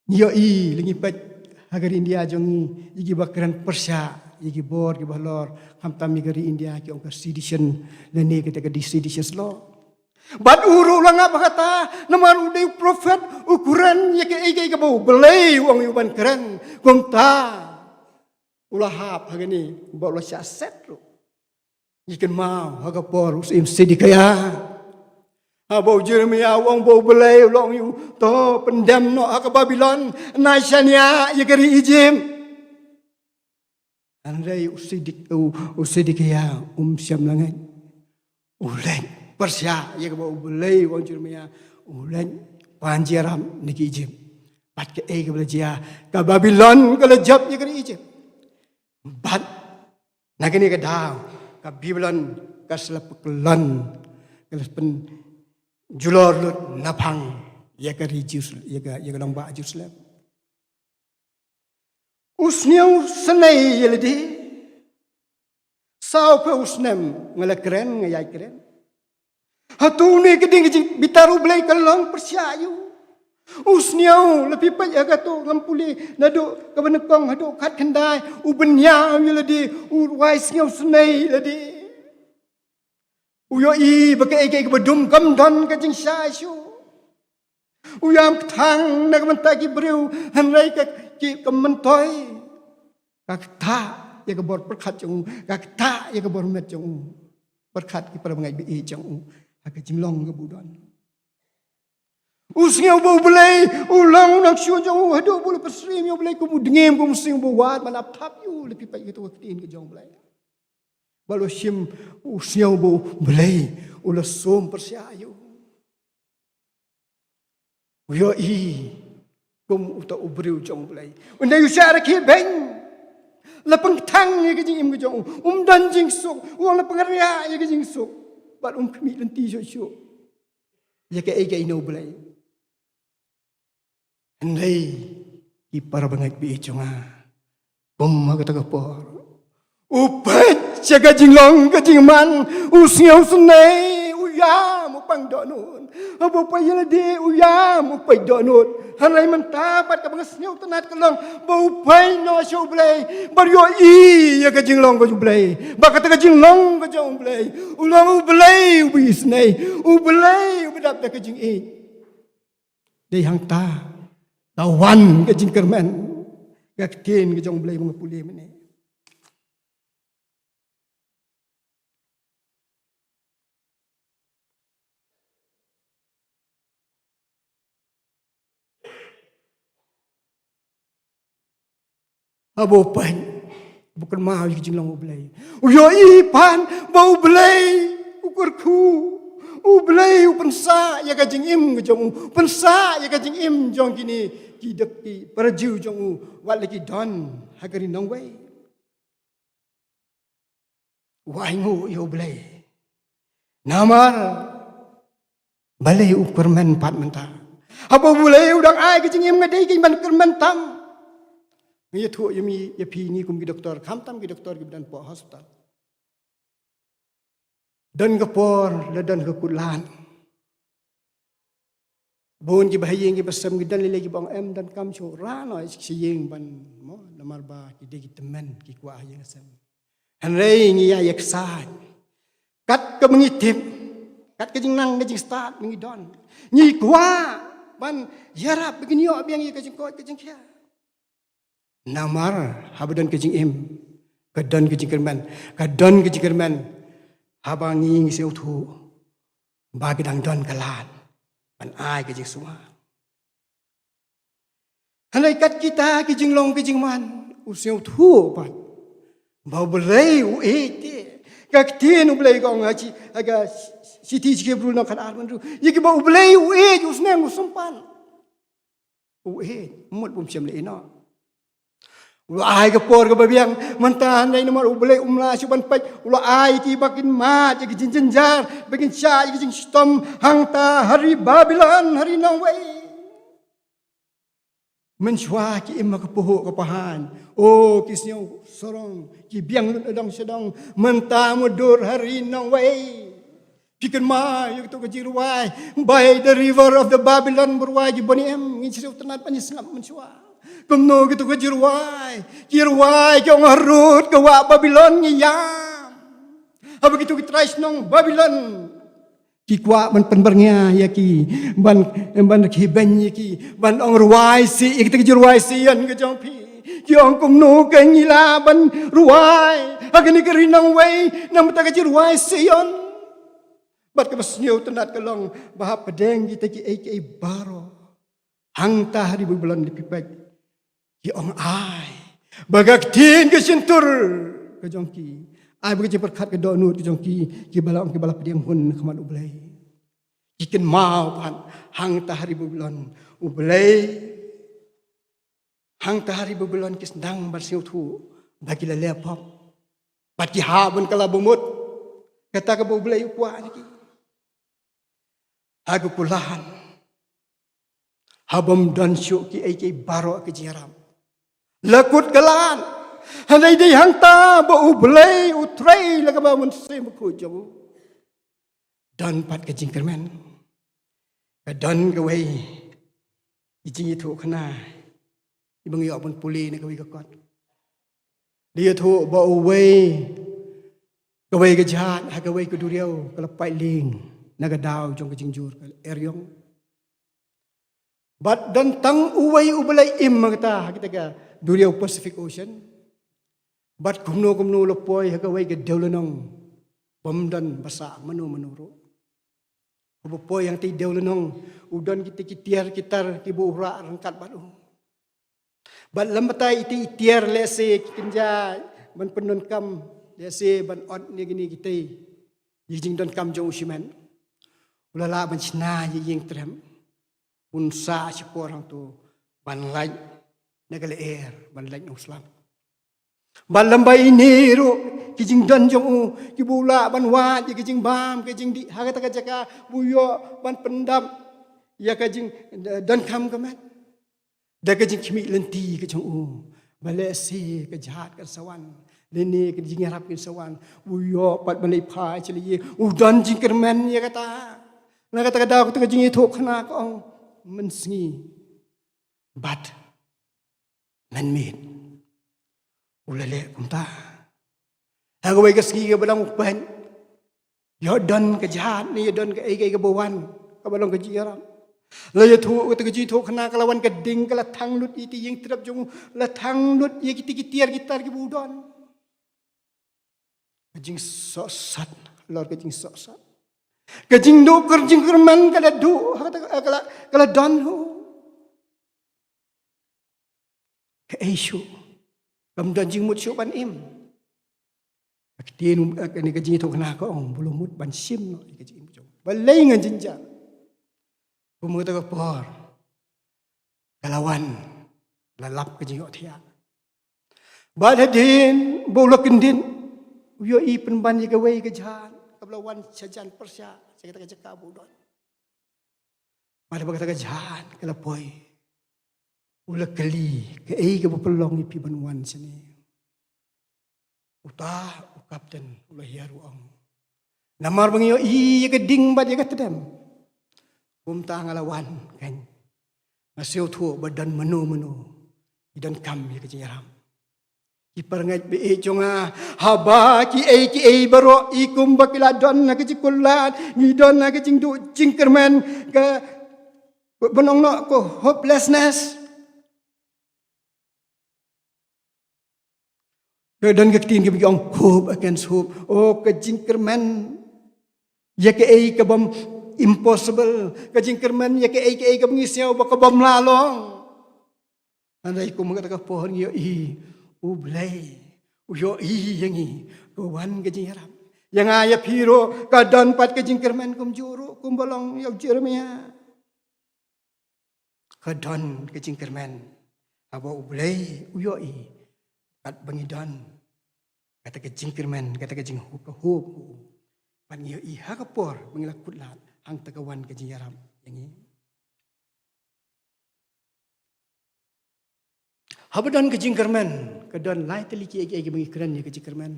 ngi ïohi, la ngi peit ha ka ri India jong ngi, ïa kiba kren pyrshah ïa ki bor kiba halor, khamtam ïa ka ri India, ki ong ka sedition, lane kata ka de-sedition law. Bad u ruh u la ngap ha kata, namar u dei u prophet, u kren ïa kaei kaei kaba U Blei u ong ïa u ban kren. Kumta u la hap ha kane, bad u la shah set ruh. Ngi kynmaw ha ka por u syiem Sedekiah, haba u Jeremia u ong ba U Blei u la ong ïa u, to pyndem noh ha ka Babilon, nai shaniah ïa ka ri Ijipt. Hynrei u Sedik-, u, u Sedekiah um shym la ngeit. U leit pyrshah ïa kaba U Blei u ong Jeremia, u leit pan jingïarap na ki Ijipt. Bad kaei kaba la jia, ka Babilon ka la jop ïa ka ri Ijipt. Bad na kane ka daw, ka Babilon ka sa la pynkyllon, ka la pynjulor lut naphang ïa ka ri Jerus-, ïa ka, ïa ka nongbah Jerusalem. U sngewsynei ïa lade. Sawphew snem nga la kren, nga ïaid kren. Hato une ka dei ka jingbitar U Blei, ka long pyrshah ïa u? U sngewsynei, la phi peit ha kato, ngam pule naduh kaba nyngkong haduh khatkhyndai, u bynñiaw ïa lade, u rwai sngewsynei ïa lade. U ïohi ba kaei kaei kaba dum kam don ka jingshai shuh. U ïam kthang na ka bynta ki briew, hynrei ka, ki, ka myntoi ka ktah ïa ka bor pyrkhat jong u, ka ktah ïa ka bor met jong u. Pyrkhat ki para bangeit ba ïeit jong u, ha ka jinglong kaba u don. U sngew ba U Blei u long u nongshun jong u, haduh ba u la pynsyriem ïa U Blei kum u dngiem, kum u sing ba u wad ban ap thap ïa u, la phi peit kato ka ktien ka jong U Blei. Ba u la shim, u sngew ba U Blei u la sum pyrshah ïa u. U ïohi kum uta u briew jong U Blei. Ynda u shah rakhe beiñ, la pynkthang ïa ka jingim ka jong u. Um don jingsuk, u ong la pynriah ïa ka jingsuk. Bad um khmih lynti shuh shuh ïa kaei kaei na U Blei. Hynrei ki para bangeit ba ïeit jong nga, kum ha kata ka por, u peit sha ka jinglong ka jingman, u sngewsynei, u ïam, u pang dohnud. Haba u peit ïa lade, u ïam, u peit dohnud. Hynrei mynta pat kaba nga sngewtynnat ka long ba u peit noh sha U Blei, bad u ïohi ïa ka jinglong ka jong U Blei, ba kata ka jinglong ka jong U Blei u long U Blei uba isynei, U Blei uba dap da ka jingïeit. Dei hangta ka wan ka jingkyrmen, ka ktien ka jong U Blei ba nga pule mynne. Haba u peit, u kynmaw ïa ka jinglong U Blei, u ïohi pat ba U Blei u kyrkhu, U Blei u pynsah ïa ka jingim ka jong u, pynsah ïa ka jingim jong kine ki dep ki para Jiw jong u, wat la ki don ha ka ri nongwei. U ainguh ïa U Blei. Namar balei u kyrmen pat mynta? Haba U Blei u dang ai ka jingim, nga dei kein ban kyrmen tam? Nga ïathuh ïa mi, ïa phi, ngi kum ki doktor, khamtam ki doktor kiba don hapoh hospital. Don ka por la don ka kut lad. Bun kiba ha ïing kiba sem ngi don lei lei kiba ong em donkam shuh, rah noh sha ïing ban mo, namar ba ki dei ki tymmen, ki kwah ha ïing ha sem. Hynrei ngi ïa ïaksaid. Kat kaba ngi tip, kat ka jingnang ka jingstad ba ngi don, ngi kwah ban ïarap ba kin ïoh biang ïa ka jingkoit ka jingkhiah. Namar haba don ka jingim, ka don ka jingkyrmen, ka don ka jingkyrmen. Haba ngi, ngi sngewthuh ba ka dang don ka lad ban ai ka jingsumar. Hynrei kat kita ki jinglong ki jingman, u sngewthuh pat ba U Blei u ïeit te. Ka ktien U Blei ka ong ha shi, ha ka shithi sha ki Hebru lynnong khatar, ïa kiba U Blei u ïeit u sneng u sympat. U ïeit, mut bym shym la ïehnoh. U la ai ka por kaba biang mynta, hynrei namar U Blei um lah shuh ban peit, u la ai ïa ki ba kin mad ïa ki jingjynjar, ba kin shah ïa ki jingshitom hangta ha ri Babilon, ha ri nongwei. Mynshuwa ki im ha ka phuh ka pahaiñ. O, ki sngew sarong, ki biang lut na dong sha dong. Mynta mutdur ha ri nongwei. Phi kynmaw ïa kito ki jingrwai, By the River of the Babylon, ba rwai ki Boney M. Ngin sngewtynnat ban ïa sngap mynshuwa. Kumno kito ki jingrwai, ki rwai ki ong, harud ka wah Babilon ngi ïam. Haba kito ki trai shnong Babilon ki kwah ban pynbyrngia ïa ki, ban, ban khih beiñ ïa ki, ban ong, rwai sih ïa kita ki jingrwai Sion ka jong phi. Ki ong, kumno ka ngi lah ban rwai ha kane ka ri nongwei na bynta ka jingrwai Sion? Bad kaba sngewtynnat ka long ba hapdeng kita kiei kiei baroh, hangta ha ri Babilon, lada phi peit, ki ong, ai ba ka ktien ka shyntur ka jong ki, ai ba ka jingpyrkhat ka dohnud ka jong ki, kiba la ong, kiba la pdiang hun ha khmat U Blei. Ki kynmaw pat hangta ha ri Babilon, U Blei, hangta ha ri Babilon ki sdang ban sngewthuh ba ki la leh pop. Bad ki hap ban kylla bamut. Kata kaba U Blei u kwah na ki. Ha ka kular, ha bym don shuh kiei kiei baroh ka jingïarap, la kut ka lad. Hynrei dei hangta ba U Blei u trei la ka Mynsiem Bakhuid jong u. Don pat ka jingkyrmen. Ka don kawei ka jingïathuhkhana, iba ngi ïoh ban pule na kawei ka kot. Da ïathuh ba uwei, kawei ka jait ha kawei ka duriaw ka la pait lieng na ka daw jong ka jingjur, ka eriong. Bad don tang uwei uba la im ha kata, ha kata ka duriaw Pacific Ocean. Bad kumno kumno u la poi ha kawei ka dewlynnong, bym don ba sah mano mano ruh. Haba poi hangtei dewlynnong, u don kita ki tiar ki tar kiba u rah ryngkat bad u. Bad lymbatai ita i tiar, lehse ki kynja ban pyndonkam, lehse ban ot ne kine kitei ïa ki jingdonkam jong u shimet, u la lah ban shna ïa i ïing trep. Un sah shipor hangto ban lait na ka lyer, ban lait na u slap. Bad lymba ine ruh, ki jingdon jong u kiba u lah ban wad ïa ka jingbam ka jingdih ha kata ka jaka, ba u ïoh ban pyndap ïa ka jing, eh, donkam ka met da ka jingkhmih lynti ka jong u. Ba lehse ka jait kan sa wan, lane ka jingïarap kan sa wan, ba u ïoh pat ban leit phai sha lade. U don jingkyrmen ïa kata. Na kata ka daw kata ka jingïathuhkhana ka ong, mynsngi bad mynmiet u la leh kumta. Ha kawei ka sngi kaba dang u peit, ïoh don ka jait ne ïoh don kaei kaei kaba wan, kaba long ka jingïarap. La ïathuh kata ka jingïathuhkhana, ka la wan ka ding, ka la thang lut ïa ita i ïing trep jong u, la thang lut ïa kita ki tiar ki tar kiba u don. Ka jingsohsat, halor ka jingsohsat. Ka jingduh ka jingkyrmen ka la duh, ka la, ka la don ruh. Kaei shuh Kam don jingmut shuh ban im. Ka ktien, eh, kane ka jingïathuhkhana ka ong, balei mut ban shim noh ïa ka jingim jong u. Balei ngan jynjar? Kum kata ka por ka la wan, la lap ka jingïohthiah. Bad hadien ba u la kyndit, u ïohi pynban ïa kawei ka jhan kaba la wan sha jan pyrshah sha kata ka jaka ba u don. Bad ba kata ka jhan ka la poi, u la kylli, kaei kaba pynlong ïa phi ban wan shane? Uta u kapten u la hiar, u ong, namar ba ngi ïohi ïa ka ding bad ïa ka tdem. Kumta nga la wan kein. Nga sngewthuh ba don mano mano ki donkam ïa ka jingïarap. Ki parangeit ba-ïeit jong nga, haba kiei kiei baroh i kumba ki la don ha ka jingkular, ngi don ha ka jingduh jingkyrmen, ka, ban ong noh ka hopelessness. Ka don ka ktien kaba ki ong hope against hope. Oh, ka jingkyrmen ïa kaei kabym impossible. Ka jingkyrmen ïa kaei kaei kaba ngi sngew ba kabym lah long. Hynrei kum kata ka por ngi ïohi U Blei u ïohi ïa ngi, ka wan ka jingïarap. Ïa nga ïa phi ruh ka don pat ka jingkyrmen kumjuh ruh kumba long ïa u Jeremiah. Ka don ka jingkyrmen. Haba U Blei u ïohi katba ngi don kata ka jingkyrmen, kata ka jinghope, ka hope. Bad ngi ïohi ha ka por ba ngi la kut lad, hangta ka wan ka jingïarap ïa ngi. Haba don ka jingkyrmen, ka don lai tylli kiei kiei kiba ngi kren ïa ka jingkyrmen.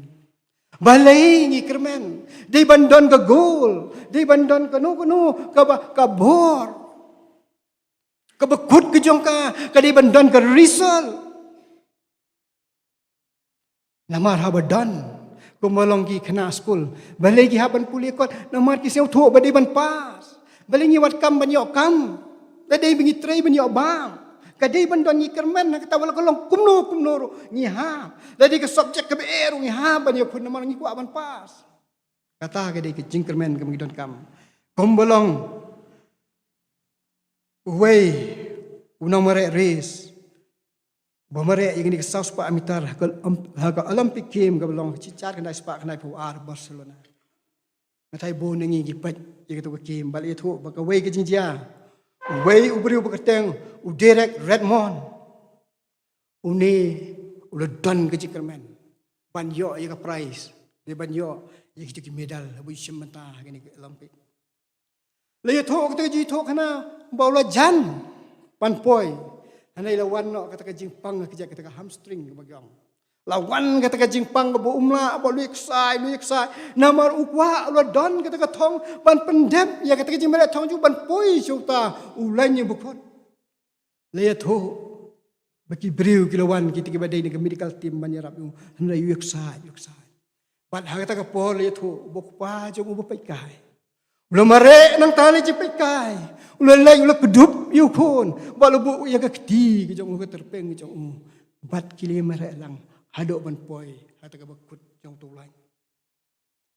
Balei ngi kyrmen? Dei ban don ka goal, dei ban don kano kano kaba, ka bor, kaba kut ka jong ka, ka dei ban don ka result. Namar haba don, kumba long ki khynnah skul, balei ki hap ban pule kot? Namar ki sngewthuh ba dei ban pass. Balei ngi wad kam ban ïoh kam? Lada dei ba ngi trei ban ïoh bam, ka dei ban don, ngi kyrmen. Kata wat la ka long kumno kumno ruh ngi hap. Lada dei ka subject kaba eh ruh ngi hap ban ïakhun namar ngi kwah ban pass. Kata ka dei ka jingkyrmen kaba ngi donkam. Kumba long uwei u nongmareh race ba mareh ïa kane ka saw spah meter ha ka, ha ka Olympic Game kaba long ka jingshad khyndai spah khyndaiphew ar Barcelona. Nga tharai bun na ngi ngi peit ïa kato ka game, bad la ïathuh ba kawei ka jingjia, uwei u briew ba kyrteng u Derek Redmond, une u la don ka jingkyrmen ban ïoh ïa ka prize, ne ban ïoh ïa kito ki medal haba u shim bynta ha kane ka Olympic. La ïathuh kata ka jingïathuhkhana ba u la jan ban poi. Hynrei la wan noh kata ka jingpang, ka jait kata ka hamstring kaba ki ong. La wan kata ka jingpang kaba um lah, ba u leh ksai, leh ksai. Namar u kwah, u la don kata ka thong ban pyndep ïa kata ka jingmareh thong jong u ban poi sha uta u lain ïa ba kut. La ïathuh ba ki briew ki la wan, kita kiba dei na ka medical team ban ïarap ïa u. Hynrei u ïa ksai, u ïa ksai. Bad ha kata ka por la ïathuh ba u kpa jong u ba peitkai u la mareh nangta lei jingpeitkai. U la leit, u la kdup ïa u khun bad u la buh ïa ka kti ka jong u, ka tyrpeng ka jong u. Bad ki la mareh lang haduh ban poi ha kata kaba kut jong uta u lain.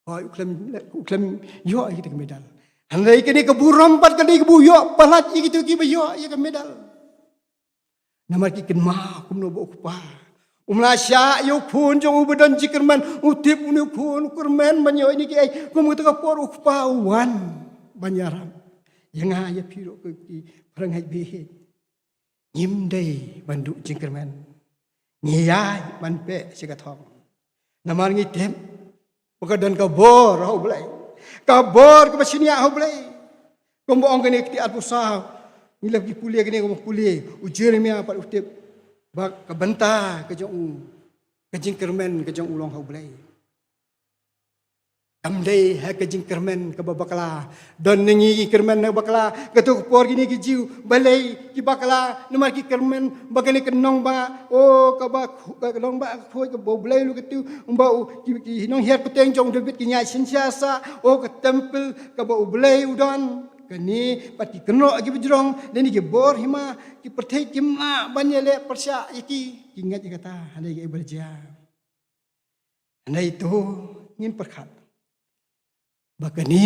Hooid, u khlem, u khlem ïoh ïa kita ki medal. Hynrei kane ka burom bad kane kaba u ïoh palat ïa kito kiba ïoh ïa ka medal. Namar ki kynmaw kumno ba u kpa um lah shah ïa u khun jong u ba don jingkyrmen. U tip une u khun u kyrmen ban ïoh ïa kine kiei. Kum kata ka por u kpa u wan ban ïarap ïa nga ïa phi ruh, ko ki parangeit ba ïeit. Ngim dei ban duh jingkyrmen. Ngi ïaid ban peh sha ka thong. Namar ngi tip ba ka don ka bor ha U Blei, ka bor kaba shaniah ha U Blei. Kumba ong kane ka kti arphew saw, ngi la ki pule kane, kumba pule u Jeremiah pat u tip ba ka bynta ka jong u, ka jingkyrmen ka jong u long ha U Blei. Kam dei ha ka jingkyrmen kaba bakla. Don na ngi ki kyrmen na bakla. Kato ka por kine ki Jiw balei ki bakla? Namar ki kyrmen ba kane ka nongbah, o, kaba khu-, ka nongbah ka khuid kaba U Blei u la kyntu, ba u, ki, ki nonghiar pateng jong u David ki ñiah synshar sah, o, ka temple kaba U Blei u don. Kane pat ki kynroh kiba jrong, lane ki bor hima, ki pyrthei kim lah ban ïaleh pyrshah ïa ki, ki ngeit ïa kata, hynrei kaei ba la jia? Hynrei to ngin pyrkhat ba kane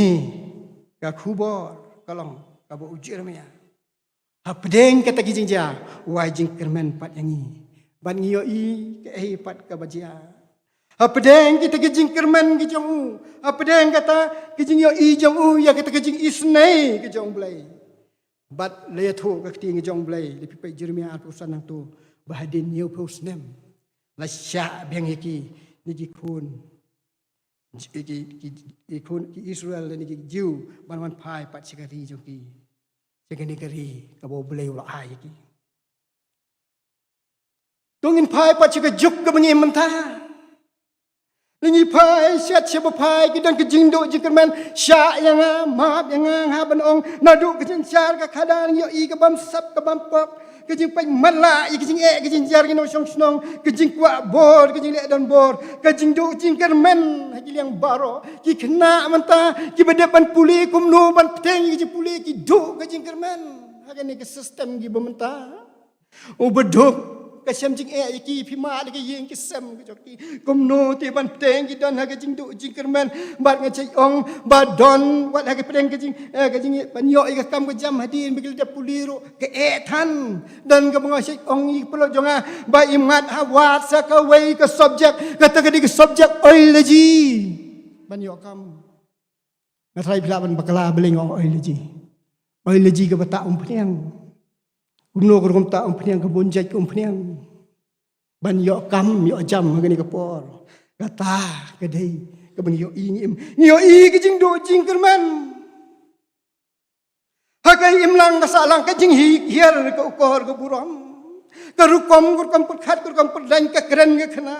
ka khubor ka long kaba u Jeremiah, hapdeng kata ki jingjia, u ai jingkyrmen pat ïa ngi. Bad ngi ïohi kaei pat kaba jia hapdeng kita ki jingkyrmen ki jong u, hapdeng kata ki jingïohi jong u ïa kata ki jingisynei ki jong u Blei. Bad la ïathuh ka ktien ki jong u Blei, lada phi peit Jeremaïah arphew san nangta, ba hadien hynñiewphew snem la shah biang ïa ki, ne ki khun, ki, ki, ki, ki khun ki Israel ne ki Jiw, ban wan phai pat sha ka ri jong ki, sha kane ka ri kaba u Blei u la ai ïa ki. To ngin phai pat sha ka juk kaba ngi im mynta. Lada ngi phai shet sha ba phai, ki don ka jingduh jingkyrmen, shah ïa nga, map ïa nga, nga hap ban ong, naduh ka jingshar ka khadar ngi ïohi ka bamsap ka bampok, ka jingpeit matlah ïa ka jingeh ka jingjar ki nongshong shnong, ka jingkwah bor, ka jingleh donbor, ka jingduh jingkyrmen ha ki liang baroh. Ki khynnah mynta kiba dep ban pule, kumno ban bteng ïa ka jingpule, ki duh ka jingkyrmen ha kane ka system kiba mynta. Uba duk ka shem jingeh ïa ki, phi mad ïa ka ïing ka sem ka jong ki. Kumno te ban bteng ki don ha ka jingduh jingkyrmen. Bad nga shait ong ba don wat ha ka pdeng ka jing, eh, ka jing ban ïoh ïa ka kam ka jam hadien ba ki la dep pule ruh ka eh than. Don kaba nga shait ong ïa ka paralok jong nga ba i mat ha wat sa kawei ka subject, kata ka dei ka subject biology. Ban ïoh kam. Nga tharai phi lah ban bakla balei nga ong biology. Biology kaba tah umphniang. Kumno ka rukom tah umphniang, ka bun jait ka umphniang. Ban ïoh kam ïoh jam ha kane ka por. Kata ka dei kaba ngi ïohi, ngi im, ngi ïohi ka jingduh jingkyrmen. Ha ka imlang ka sahlang, ka jinghiar ka ukor ka burom, ka rukom ka rukom pyrkhat ka rukom pyrdaiñ, ka kren ka khana.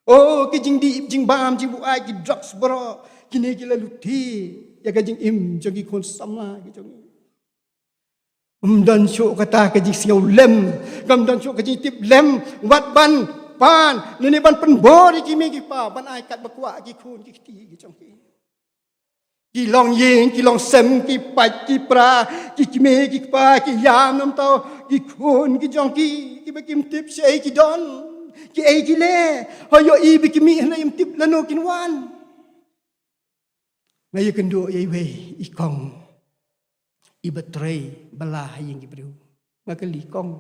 Oh, ki jingdih jingbam jingbuaid, ki drugs baroh, kine ki la lute ïa ka jingim jong ki khun samla ki jong ngi. Ym don shuh kata ka jingsngew lem, kam don shuh ka jingtip lem, wat ban pan, lane ban pynbor ïa ki kmie ki kpa ban ai katba kwah ki khun ki kti ki jong ki. Ki long ïing ki long sem, ki pait ki pra, ki kmie ki kpa, ki ïam namar ki khun ki jong ki, kiba kim tip shaei ki don, kiei ki leh. Hooid, ïohi ba ki mih hynrei ym tip lano kin wan. Nga ïakynduh ïa iwei i kong iba trei bylla ha ïing ki briew. Nga kylli, kong,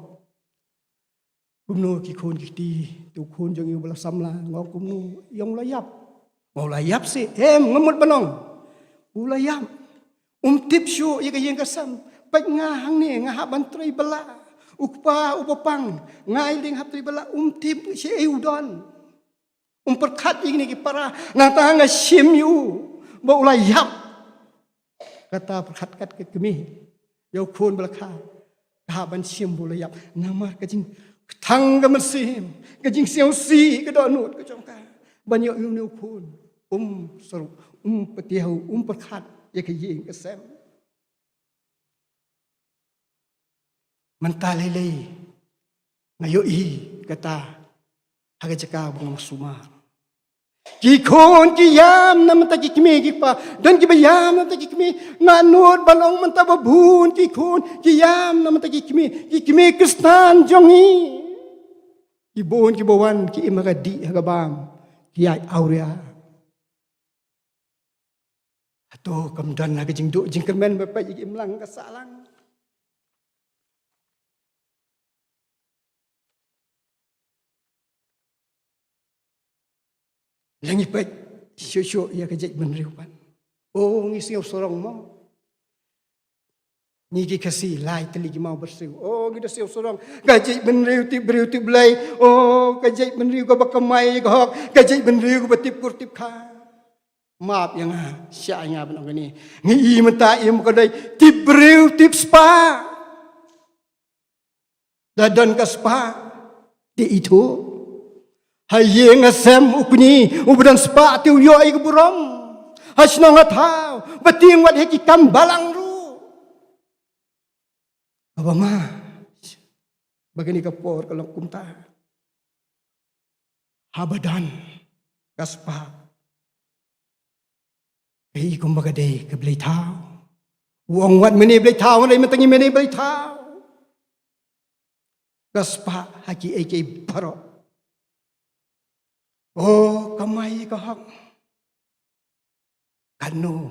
kumno ki khun ki kti, tu khun jong ngi uba la samla? Nga ong, kumno? Ïa, u la ïap. Nga ong, u la ïap seh? Em, nga mut ban ong u la ïap. Um tip shuh ïa ka ïing ka sem. Peit nga hangne nga hap ban trei bylla. U kpa uba pang, nga ai lynti hap trei bylla, um tip shaei u don. Um pyrkhat ïa kine ki para, nangta nga shim ïa u ba u la ïap. Kata pyrkhat kat ka kmie ïa u khun ba la kha, ka hap ban shim ba u la ïap namar ka jingkthang ka mynsiem, ka jingsngewsih ka dohnud ka jong ka. Ban ïoh ïa une u khun, um syruk, um patiaw, um pyrkhat ïa ka ïing ka sem. Mynta lei lei nga ïohi kata ha ka jaka ba nga sumar. Ki khun ki ïam na bynta ki kmie ki kpa. Don kiba ïam na bynta ki kmie. Nga nud ban ong mynta ba bun ki khun ki ïam na bynta ki kmie, ki kmie Khristan jong ngi. Ki bun kiba wan ki im ha ka dih ha ka bam, ki ïaid awria. Hato kam don ha ka jingduh jingkyrmen ba peit ïa ka imlang ka sahlang? Lada ngi peit shuh shuh ïa ka jaitbynriew pat, o, ngi sngewsarong mo. Ngi ki Khasi lai tylli ki maw ba siew. O, ngi da sngewsarong. Ka jaitbynriew tip briew tip Blei. O, ka jaitbynriew kaba kamai ka hok, ka jaitbynriew kaba tip kur tip kha. Map ïa nga, shah ïa nga ban ong kane. Ngi i mynta im ka dei tip briew tip spah. Da don ka spah te ithuh. Ha ïing ha sem u kñi uba don spah te u ïoh ïa ka burom. Ha shnong ha thaw, ba tieng wat ha ki kam balang ruh. Kaba ma, ba kane ka por ka long kumta. Haba don ka spah, ka i kumba ka dei ka blei thaw. U ong wat mynne blei thaw, hynrei mynta ngi mynne blei thaw. Ka spah ha kiei kiei baroh. O, kamai ka hok. Kano?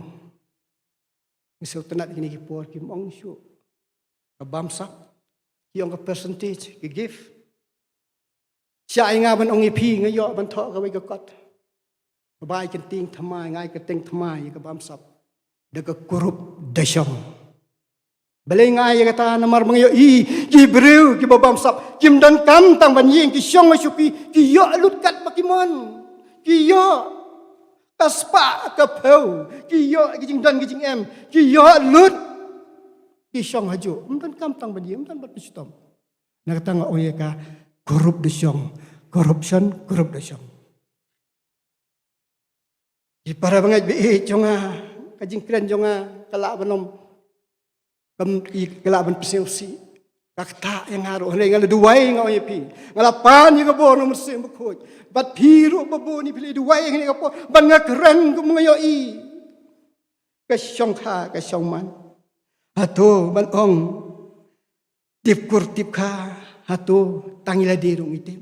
Ngi sngewtynnat kine ki por kim ong shuh. Ka bamsap, ki ong ka percentage, ki gift. Shah ïa nga ban ong ïa phi, nga ïoh ban thoh kawei ka kot. Kaba ai kyrteng thymmai, nga ai kyrteng thymmai ïa ka bamsap da ka kurup da shong. Balei nga ai ïa kata? Namar ba nga ïohi ki briew kiba bamsap kim donkam tang ban ïeng, ki shong ha shuki, ki ïoh lut kat ba ki mon. Ki ïoh ka spah ka phew, ki ïoh ki jingdon ki jingem, ki ïoh lut, ki shong hajuh. Ym donkam tang ban ïeng, ym don ban pynshitom. Na kata nga ong ïa ka, kurup da shong, corruption, kurup da shong. Ki para bangeit ba ïeit jong nga, ka jingkren jong nga ka lah ban long, kam, ka lah ban pynshong shi. Ka ktah ïa nga ruh, hynrei nga la duwai, nga ong ïa phi, nga la pan ïa ka bor na u Mynsiem Bakhuid. Bad phi ruh ba bun ïa phi la duwai ïa nga ka por ban nga kren kum nga ïohi. Ka shongkha ka shongman. Hato ban ong tip kur tip kha, hato tang ïa lade ruh ngi tip?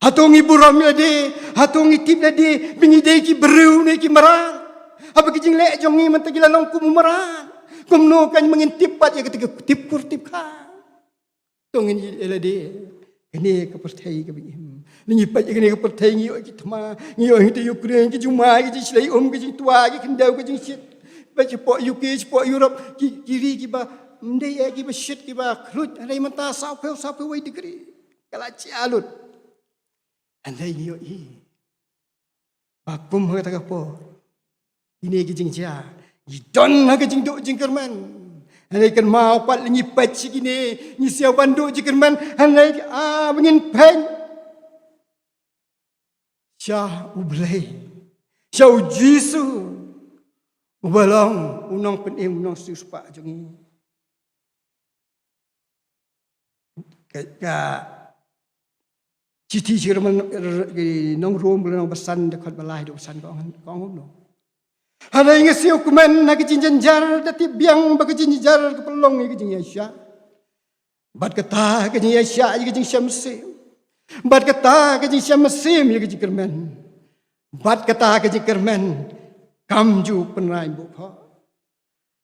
Hato ngi burom ïa lade, hato ngi tip lade ba ngi dei ki briew ne ki mrad? Haba ki jingleh jong ngi mynta ki la long kum u mrad, kumno kan ma ngin tip pat ïa kata ka tip kur tip kha? To ngin ïa lade. Kane ka pyrthei kaba ngi im, ngi peit ïa kane ka pyrthei, ngi ïoh ki thma, ngi ïoh kita ïa u kren, ki jumai, ki jingshlei um, ki jingtwa, ki khyndew, ki jingshit. Ba shapoh U K, shapoh Europe, ki, ki ri kiba ym dei eh, kiba shit, kiba khluit, hynrei mynta saw phew, saw phew wei degree. Ka la jia lut. Hynrei ngi ïohi ba kum ha kata ka por, kine ki jingjia ki don ha ka jingduh jingkyrmen. Hynrei kynmaw pat, lada ngi peit sha kine, ngi sngew ban duh jingkyrmen, hynrei ah, ba ngin peit sha U Blei, sha U Jisu, uba long u nongpynim, u nongsiewspah jong ngi. Ka, ka shithi sha ki nong Rom, ka lynnong ba san, dkhot ba lai haduh ba san, ka ong, ka ong kumno? Hynrei nga sngewkmen ha ka jingjynjar, da tip biang ba ka jingjynjar ka pynlong ïa ka jingïaishah, bad kata ka jingïaishah ïa ka jingshem mynsiem, bad kata ka jingshem mynsiem ïa ka jingkyrmen, bad kata ka jingkyrmen kam ju pynrai buh khoh.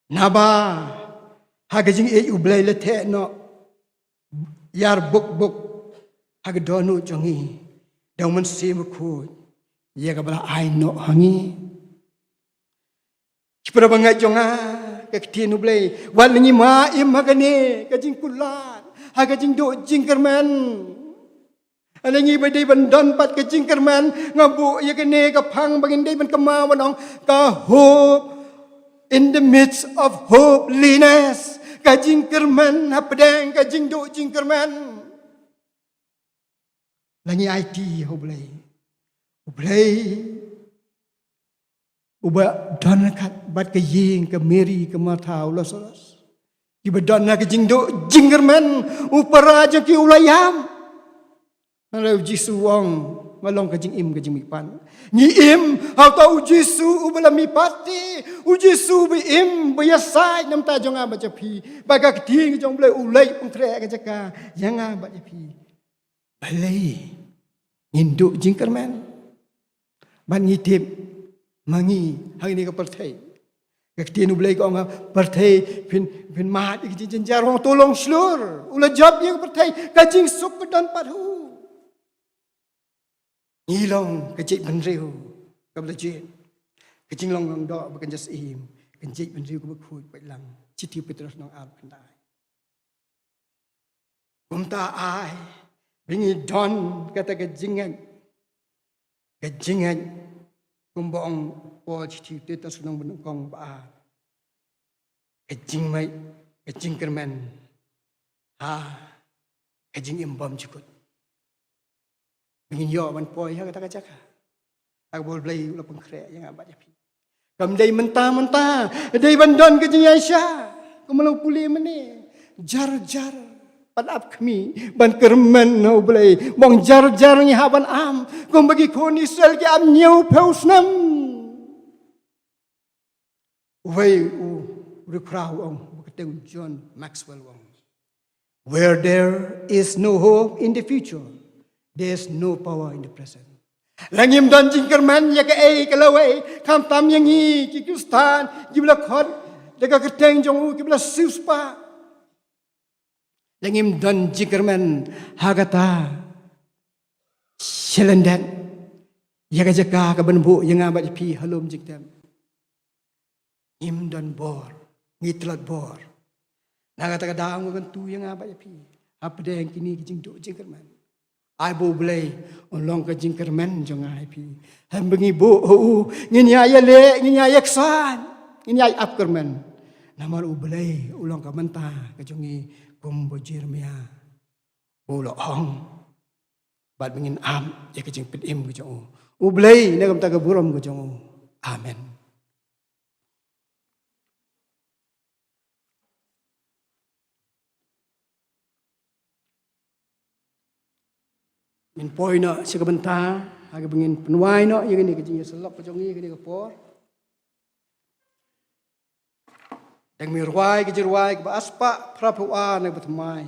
Naba ha ka jingïeit U Blei la theh noh ïar buk buk ha ka dohnud jong ngi da U Mynsiem Bakhuid, ïa kaba la ai noh ha ngi. Ki para bangeit jong nga, ka ktien U Blei, wat la ngi ma im ha kane ka jingkular, ha ka jingduh jingkyrmen. Hynrei ngi ba dei ban don pat ka jingkyrmen, nga buh ïa kane ka phang ba ngin dei ban kynmaw ban ong, ka hope in the midst of hopeliness. Ka jingkyrmen hapdeng ka jingduh jingkyrmen. La ngi aiti ha U Blei. U Blei uba don ryngkat bad ka ïing, ka Mary, ka Martha, u Lazarus, kiba don ha ka jingduh jingkyrmen, u para jong ki u la ïam. Hynrei U Jisu u ong, nga long ka jingim, ka jingmihpat. Ngi im ha uta U Jisu uba la mihpat te, U Jisu uba im, ba ïasaid na ka bynta jong nga bad jong phi. Bad ka ktien jong U Blei u leit pynkhreh ka jaka ïa nga bad ïa phi. Balei ngin duh jingkyrmen? Ban ngi tip ma ngi hangne ka pyrthei. Ka ktien U Blei ka ong, pyrthei phin, phin mad ïa ka jingjynjar, u ong to long shlur. U la jop ïa ka pyrthei, ka jingsuk ka don pat ha u. Ngi long ka jaitbynriew kaba la jied, ka jinglong langdoh ba kan jia syiem, ka jaitbynriew kaba khuid paidlang. Shithi Petros lynnong ar, khyndai. Kumta ai ba ngi don kata ka jingngeit, ka jingngeit kumba ong Paul, shithi Titus lynnong ba nyngkong, ba ar, ka jingngeit, ka jingkyrmen ha ka jingim bymjukut. Ba ngin ïoh ban poi ha kata ka jaka ha kaba U Blei u la pynkhreh ïa nga bad ïa phi. Kam dei mynta mynta, dei ban don ka jingïaishah. Kumba la pule mynne, jar jar, ban ap khmih, ban kyrmen ha U Blei. Ba ong jar jar ngi hap ban am kumba ki khun Israel ki ap hynñiewphew snem. Uwei u riewkhraw u ong, uba kyrteng John Maxwell u ong, where there is no hope in the future, there is no power in the present. Lada ngim don jingkyrmen ïa kaei ka lawei, khamtam ïa ngi ki Khristan kiba la khot da ka kyrteng jong u, kiba la siewspah, lada ngim don jingkyrmen ha kata, Shalyndet ïa ka jaka kaban buh ïa nga bad ïa phi ha lum jingtep. Ngim don bor, ngi tlot bor. Na kata ka daw nga kyntu ïa nga bad ïa phi hapdeng kine ki jingduh jingkyrmen. Ai ba U Blei un long ka jingkyrmen jong nga ïa phi. Hynrei ba ngi buh ha u, ngin ïa ïaleh, ngin ïa ïaksaid, ngin ïa ïap kyrmen. Namar U Blei u long ka bynta ka jong ngi, kum ba u Jeremiah u la ong. Bad ba ngin ap ïa ka jingpynim ka jong u. U Blei na ka bynta ka burom ka jong u. Amen. Ngin poi noh sha ka bynta ha kaba ngin pynwai noh ïa kane ka jingïasyllok ka jong ngi ïa kane ka por. Dang mih rwai ka jingrwai kaba arspah phraphew ar na kaba thymmai,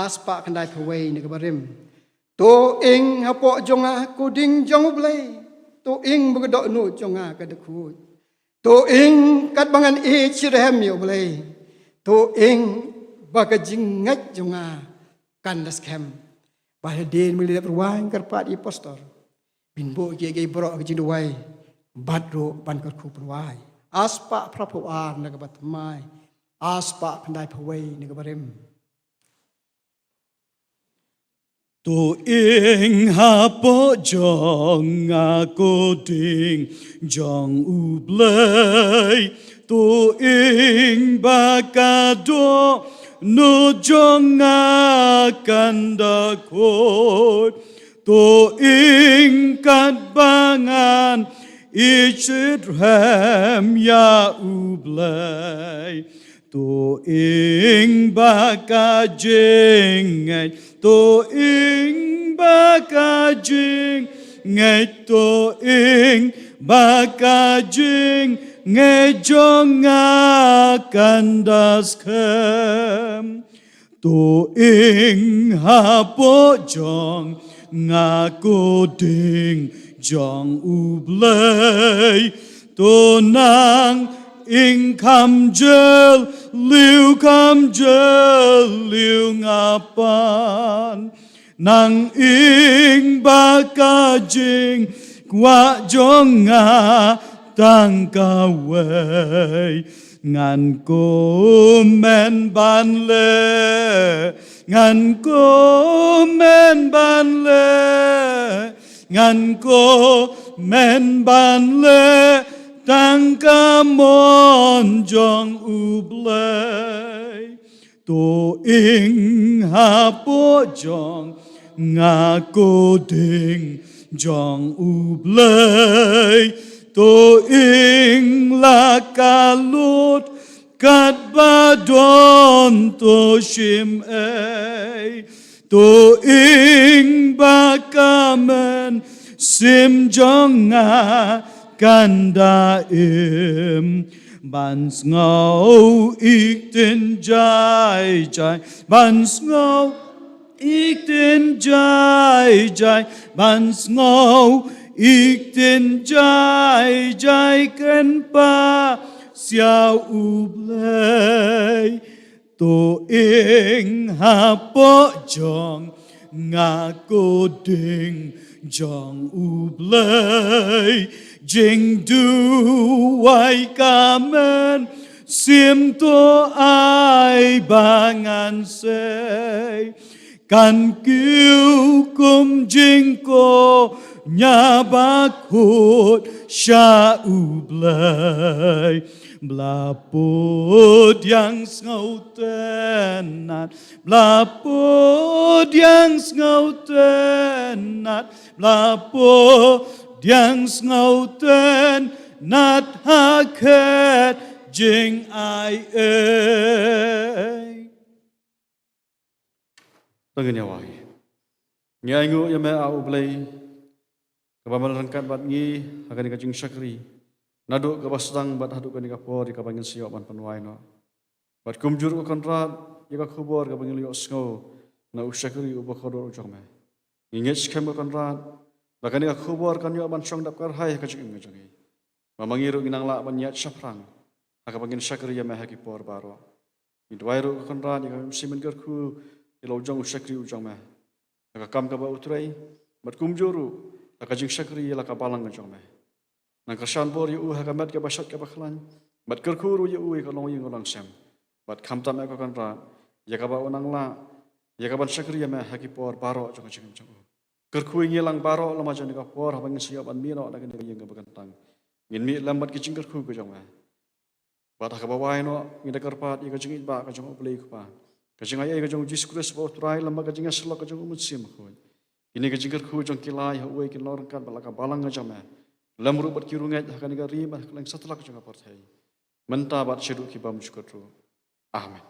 arspah khyndaiphew wei na kaba rim. To ing hapoh jong nga ko ding jong U Blei. To ing ba ka dohnud jong nga ka da khuid. To ing katba ngan ïeit shitrhem ïa U Blei. To ing ba ka jingngeit jong nga kan da skhem. Ba hadien ba ngi la dep rwai, nga kyrpad ïa i pastor ba in buh kiei kiei baroh ki jingduwai bad ruh ban kyrkhu pynwai. Arspah phraphew ar na kaba thymmai, arspah khyndaiphew wei na kaba rim. To ing hapoh jong nga ko ding jong U Blei. To ing ba ka dohnud jong nga kan da khuid. To ing katba ngan ïeit shitrhem ïa U Blei. To ing ba ka jingngeit, to ing ba ka jingngeit, to ing ba ka jingngeit jong nga kan da skhem. To ing hapoh jong nga ko ding jong U Blei. To nang ing kham jylliew, kham jylliew nga pan. Nang ing ba ka jingkwah jong nga tang kawei. Ngan kmen ban leh, ngan kmen ban leh, ngan kmen ban leh tang ka mon jong U Blei. To ing hapoh jong nga ko ding jong U Blei. To ing la ka lut katba don to shim ei. To ing ba ka mynsiem jong nga kan da im. Ban sngew ïa ki ktien jai jai, ban sngew ïa ki ktien jai jai, ban sngew ïa ki ktien jai jai, kren pas ïa U Blei. To ing hapoh jong nga ko ding jong U Blei. Jingduwai ka mynsiem to ai ba ngan sei. Kan kiew kum jingkoit ïa ba khuid sha U Blei. Ba la pdiang sngewtynnat, ba la pdiang sngewtynnat, ba la pdiang sngewtynnat ha khet jingai ei. To ngin ïa wai. Ngi ainguh ïa me, A U Blei, kaba me la ryngkat bad ngi ha kane ka jingshakri, naduh kaba sdang bad haduh kane ka por ïa kaba ngin sa ïoh ban pynwai noh. Bad kumjuh ruh ko Conrad, ïa ka khubor kaba ngi la ïohsngew na u shakri uba kordor u jong me. Ngi ngeit skhem ko Conrad ba kane ka khubor kan ïoh ban shong dap kyrhai ha ka jingim ka jong ngi. Ba ma ngi ruh ngi nang lah ban ïaid shaphrang ha kaba ngin shakri ïa me ha ki por baroh. Ngi duwai ruh ko Conrad ïa ka mynsiem kyrkhu ïa la u jong u shakri u jong me. Ha ka kam kaba u trei, bad kumjuh ruh ha ka jingshakri ïa la ka balang ka jong me. Nang kyrshan bor ïa u ha ka met kaba shait kaba khlaiñ, bad kyrkhu ruh ïa u ïa ka longïing u longsem. Bad khamtam eh ko Kynrad, ïa kaba u nang lah ïa kaban shakri ïa me ha ki por baroh jong ka jingim jong u. Kyrkhu ïa ngi lang baroh lem ha kane ka por haba ngin sa ïoh ban mih noh na kane ka ïing kaba kyntang. Ngin mih lem bad ki jingkyrkhu ka jong me. Bad ha kaba wai noh ngin da kyrpad ïa ka jingïeit ba ka jong U Blei U Kpa, ka jingaiei ka jong U Jisu Khrist ba U Trai lem bad ka jingïasyllok ka jong U Mynsiem Bakhuid. Kine ki jingkyrkhu jong ki lai ha uwei kin long ryngkat bad la ka balang ka jong me, lem ruh bad ki riewngeit ha kane ka ri bad ha kylleng satlak jong ka pyrthei, mynta bad shaduh ki bymjukut ruh. Amen.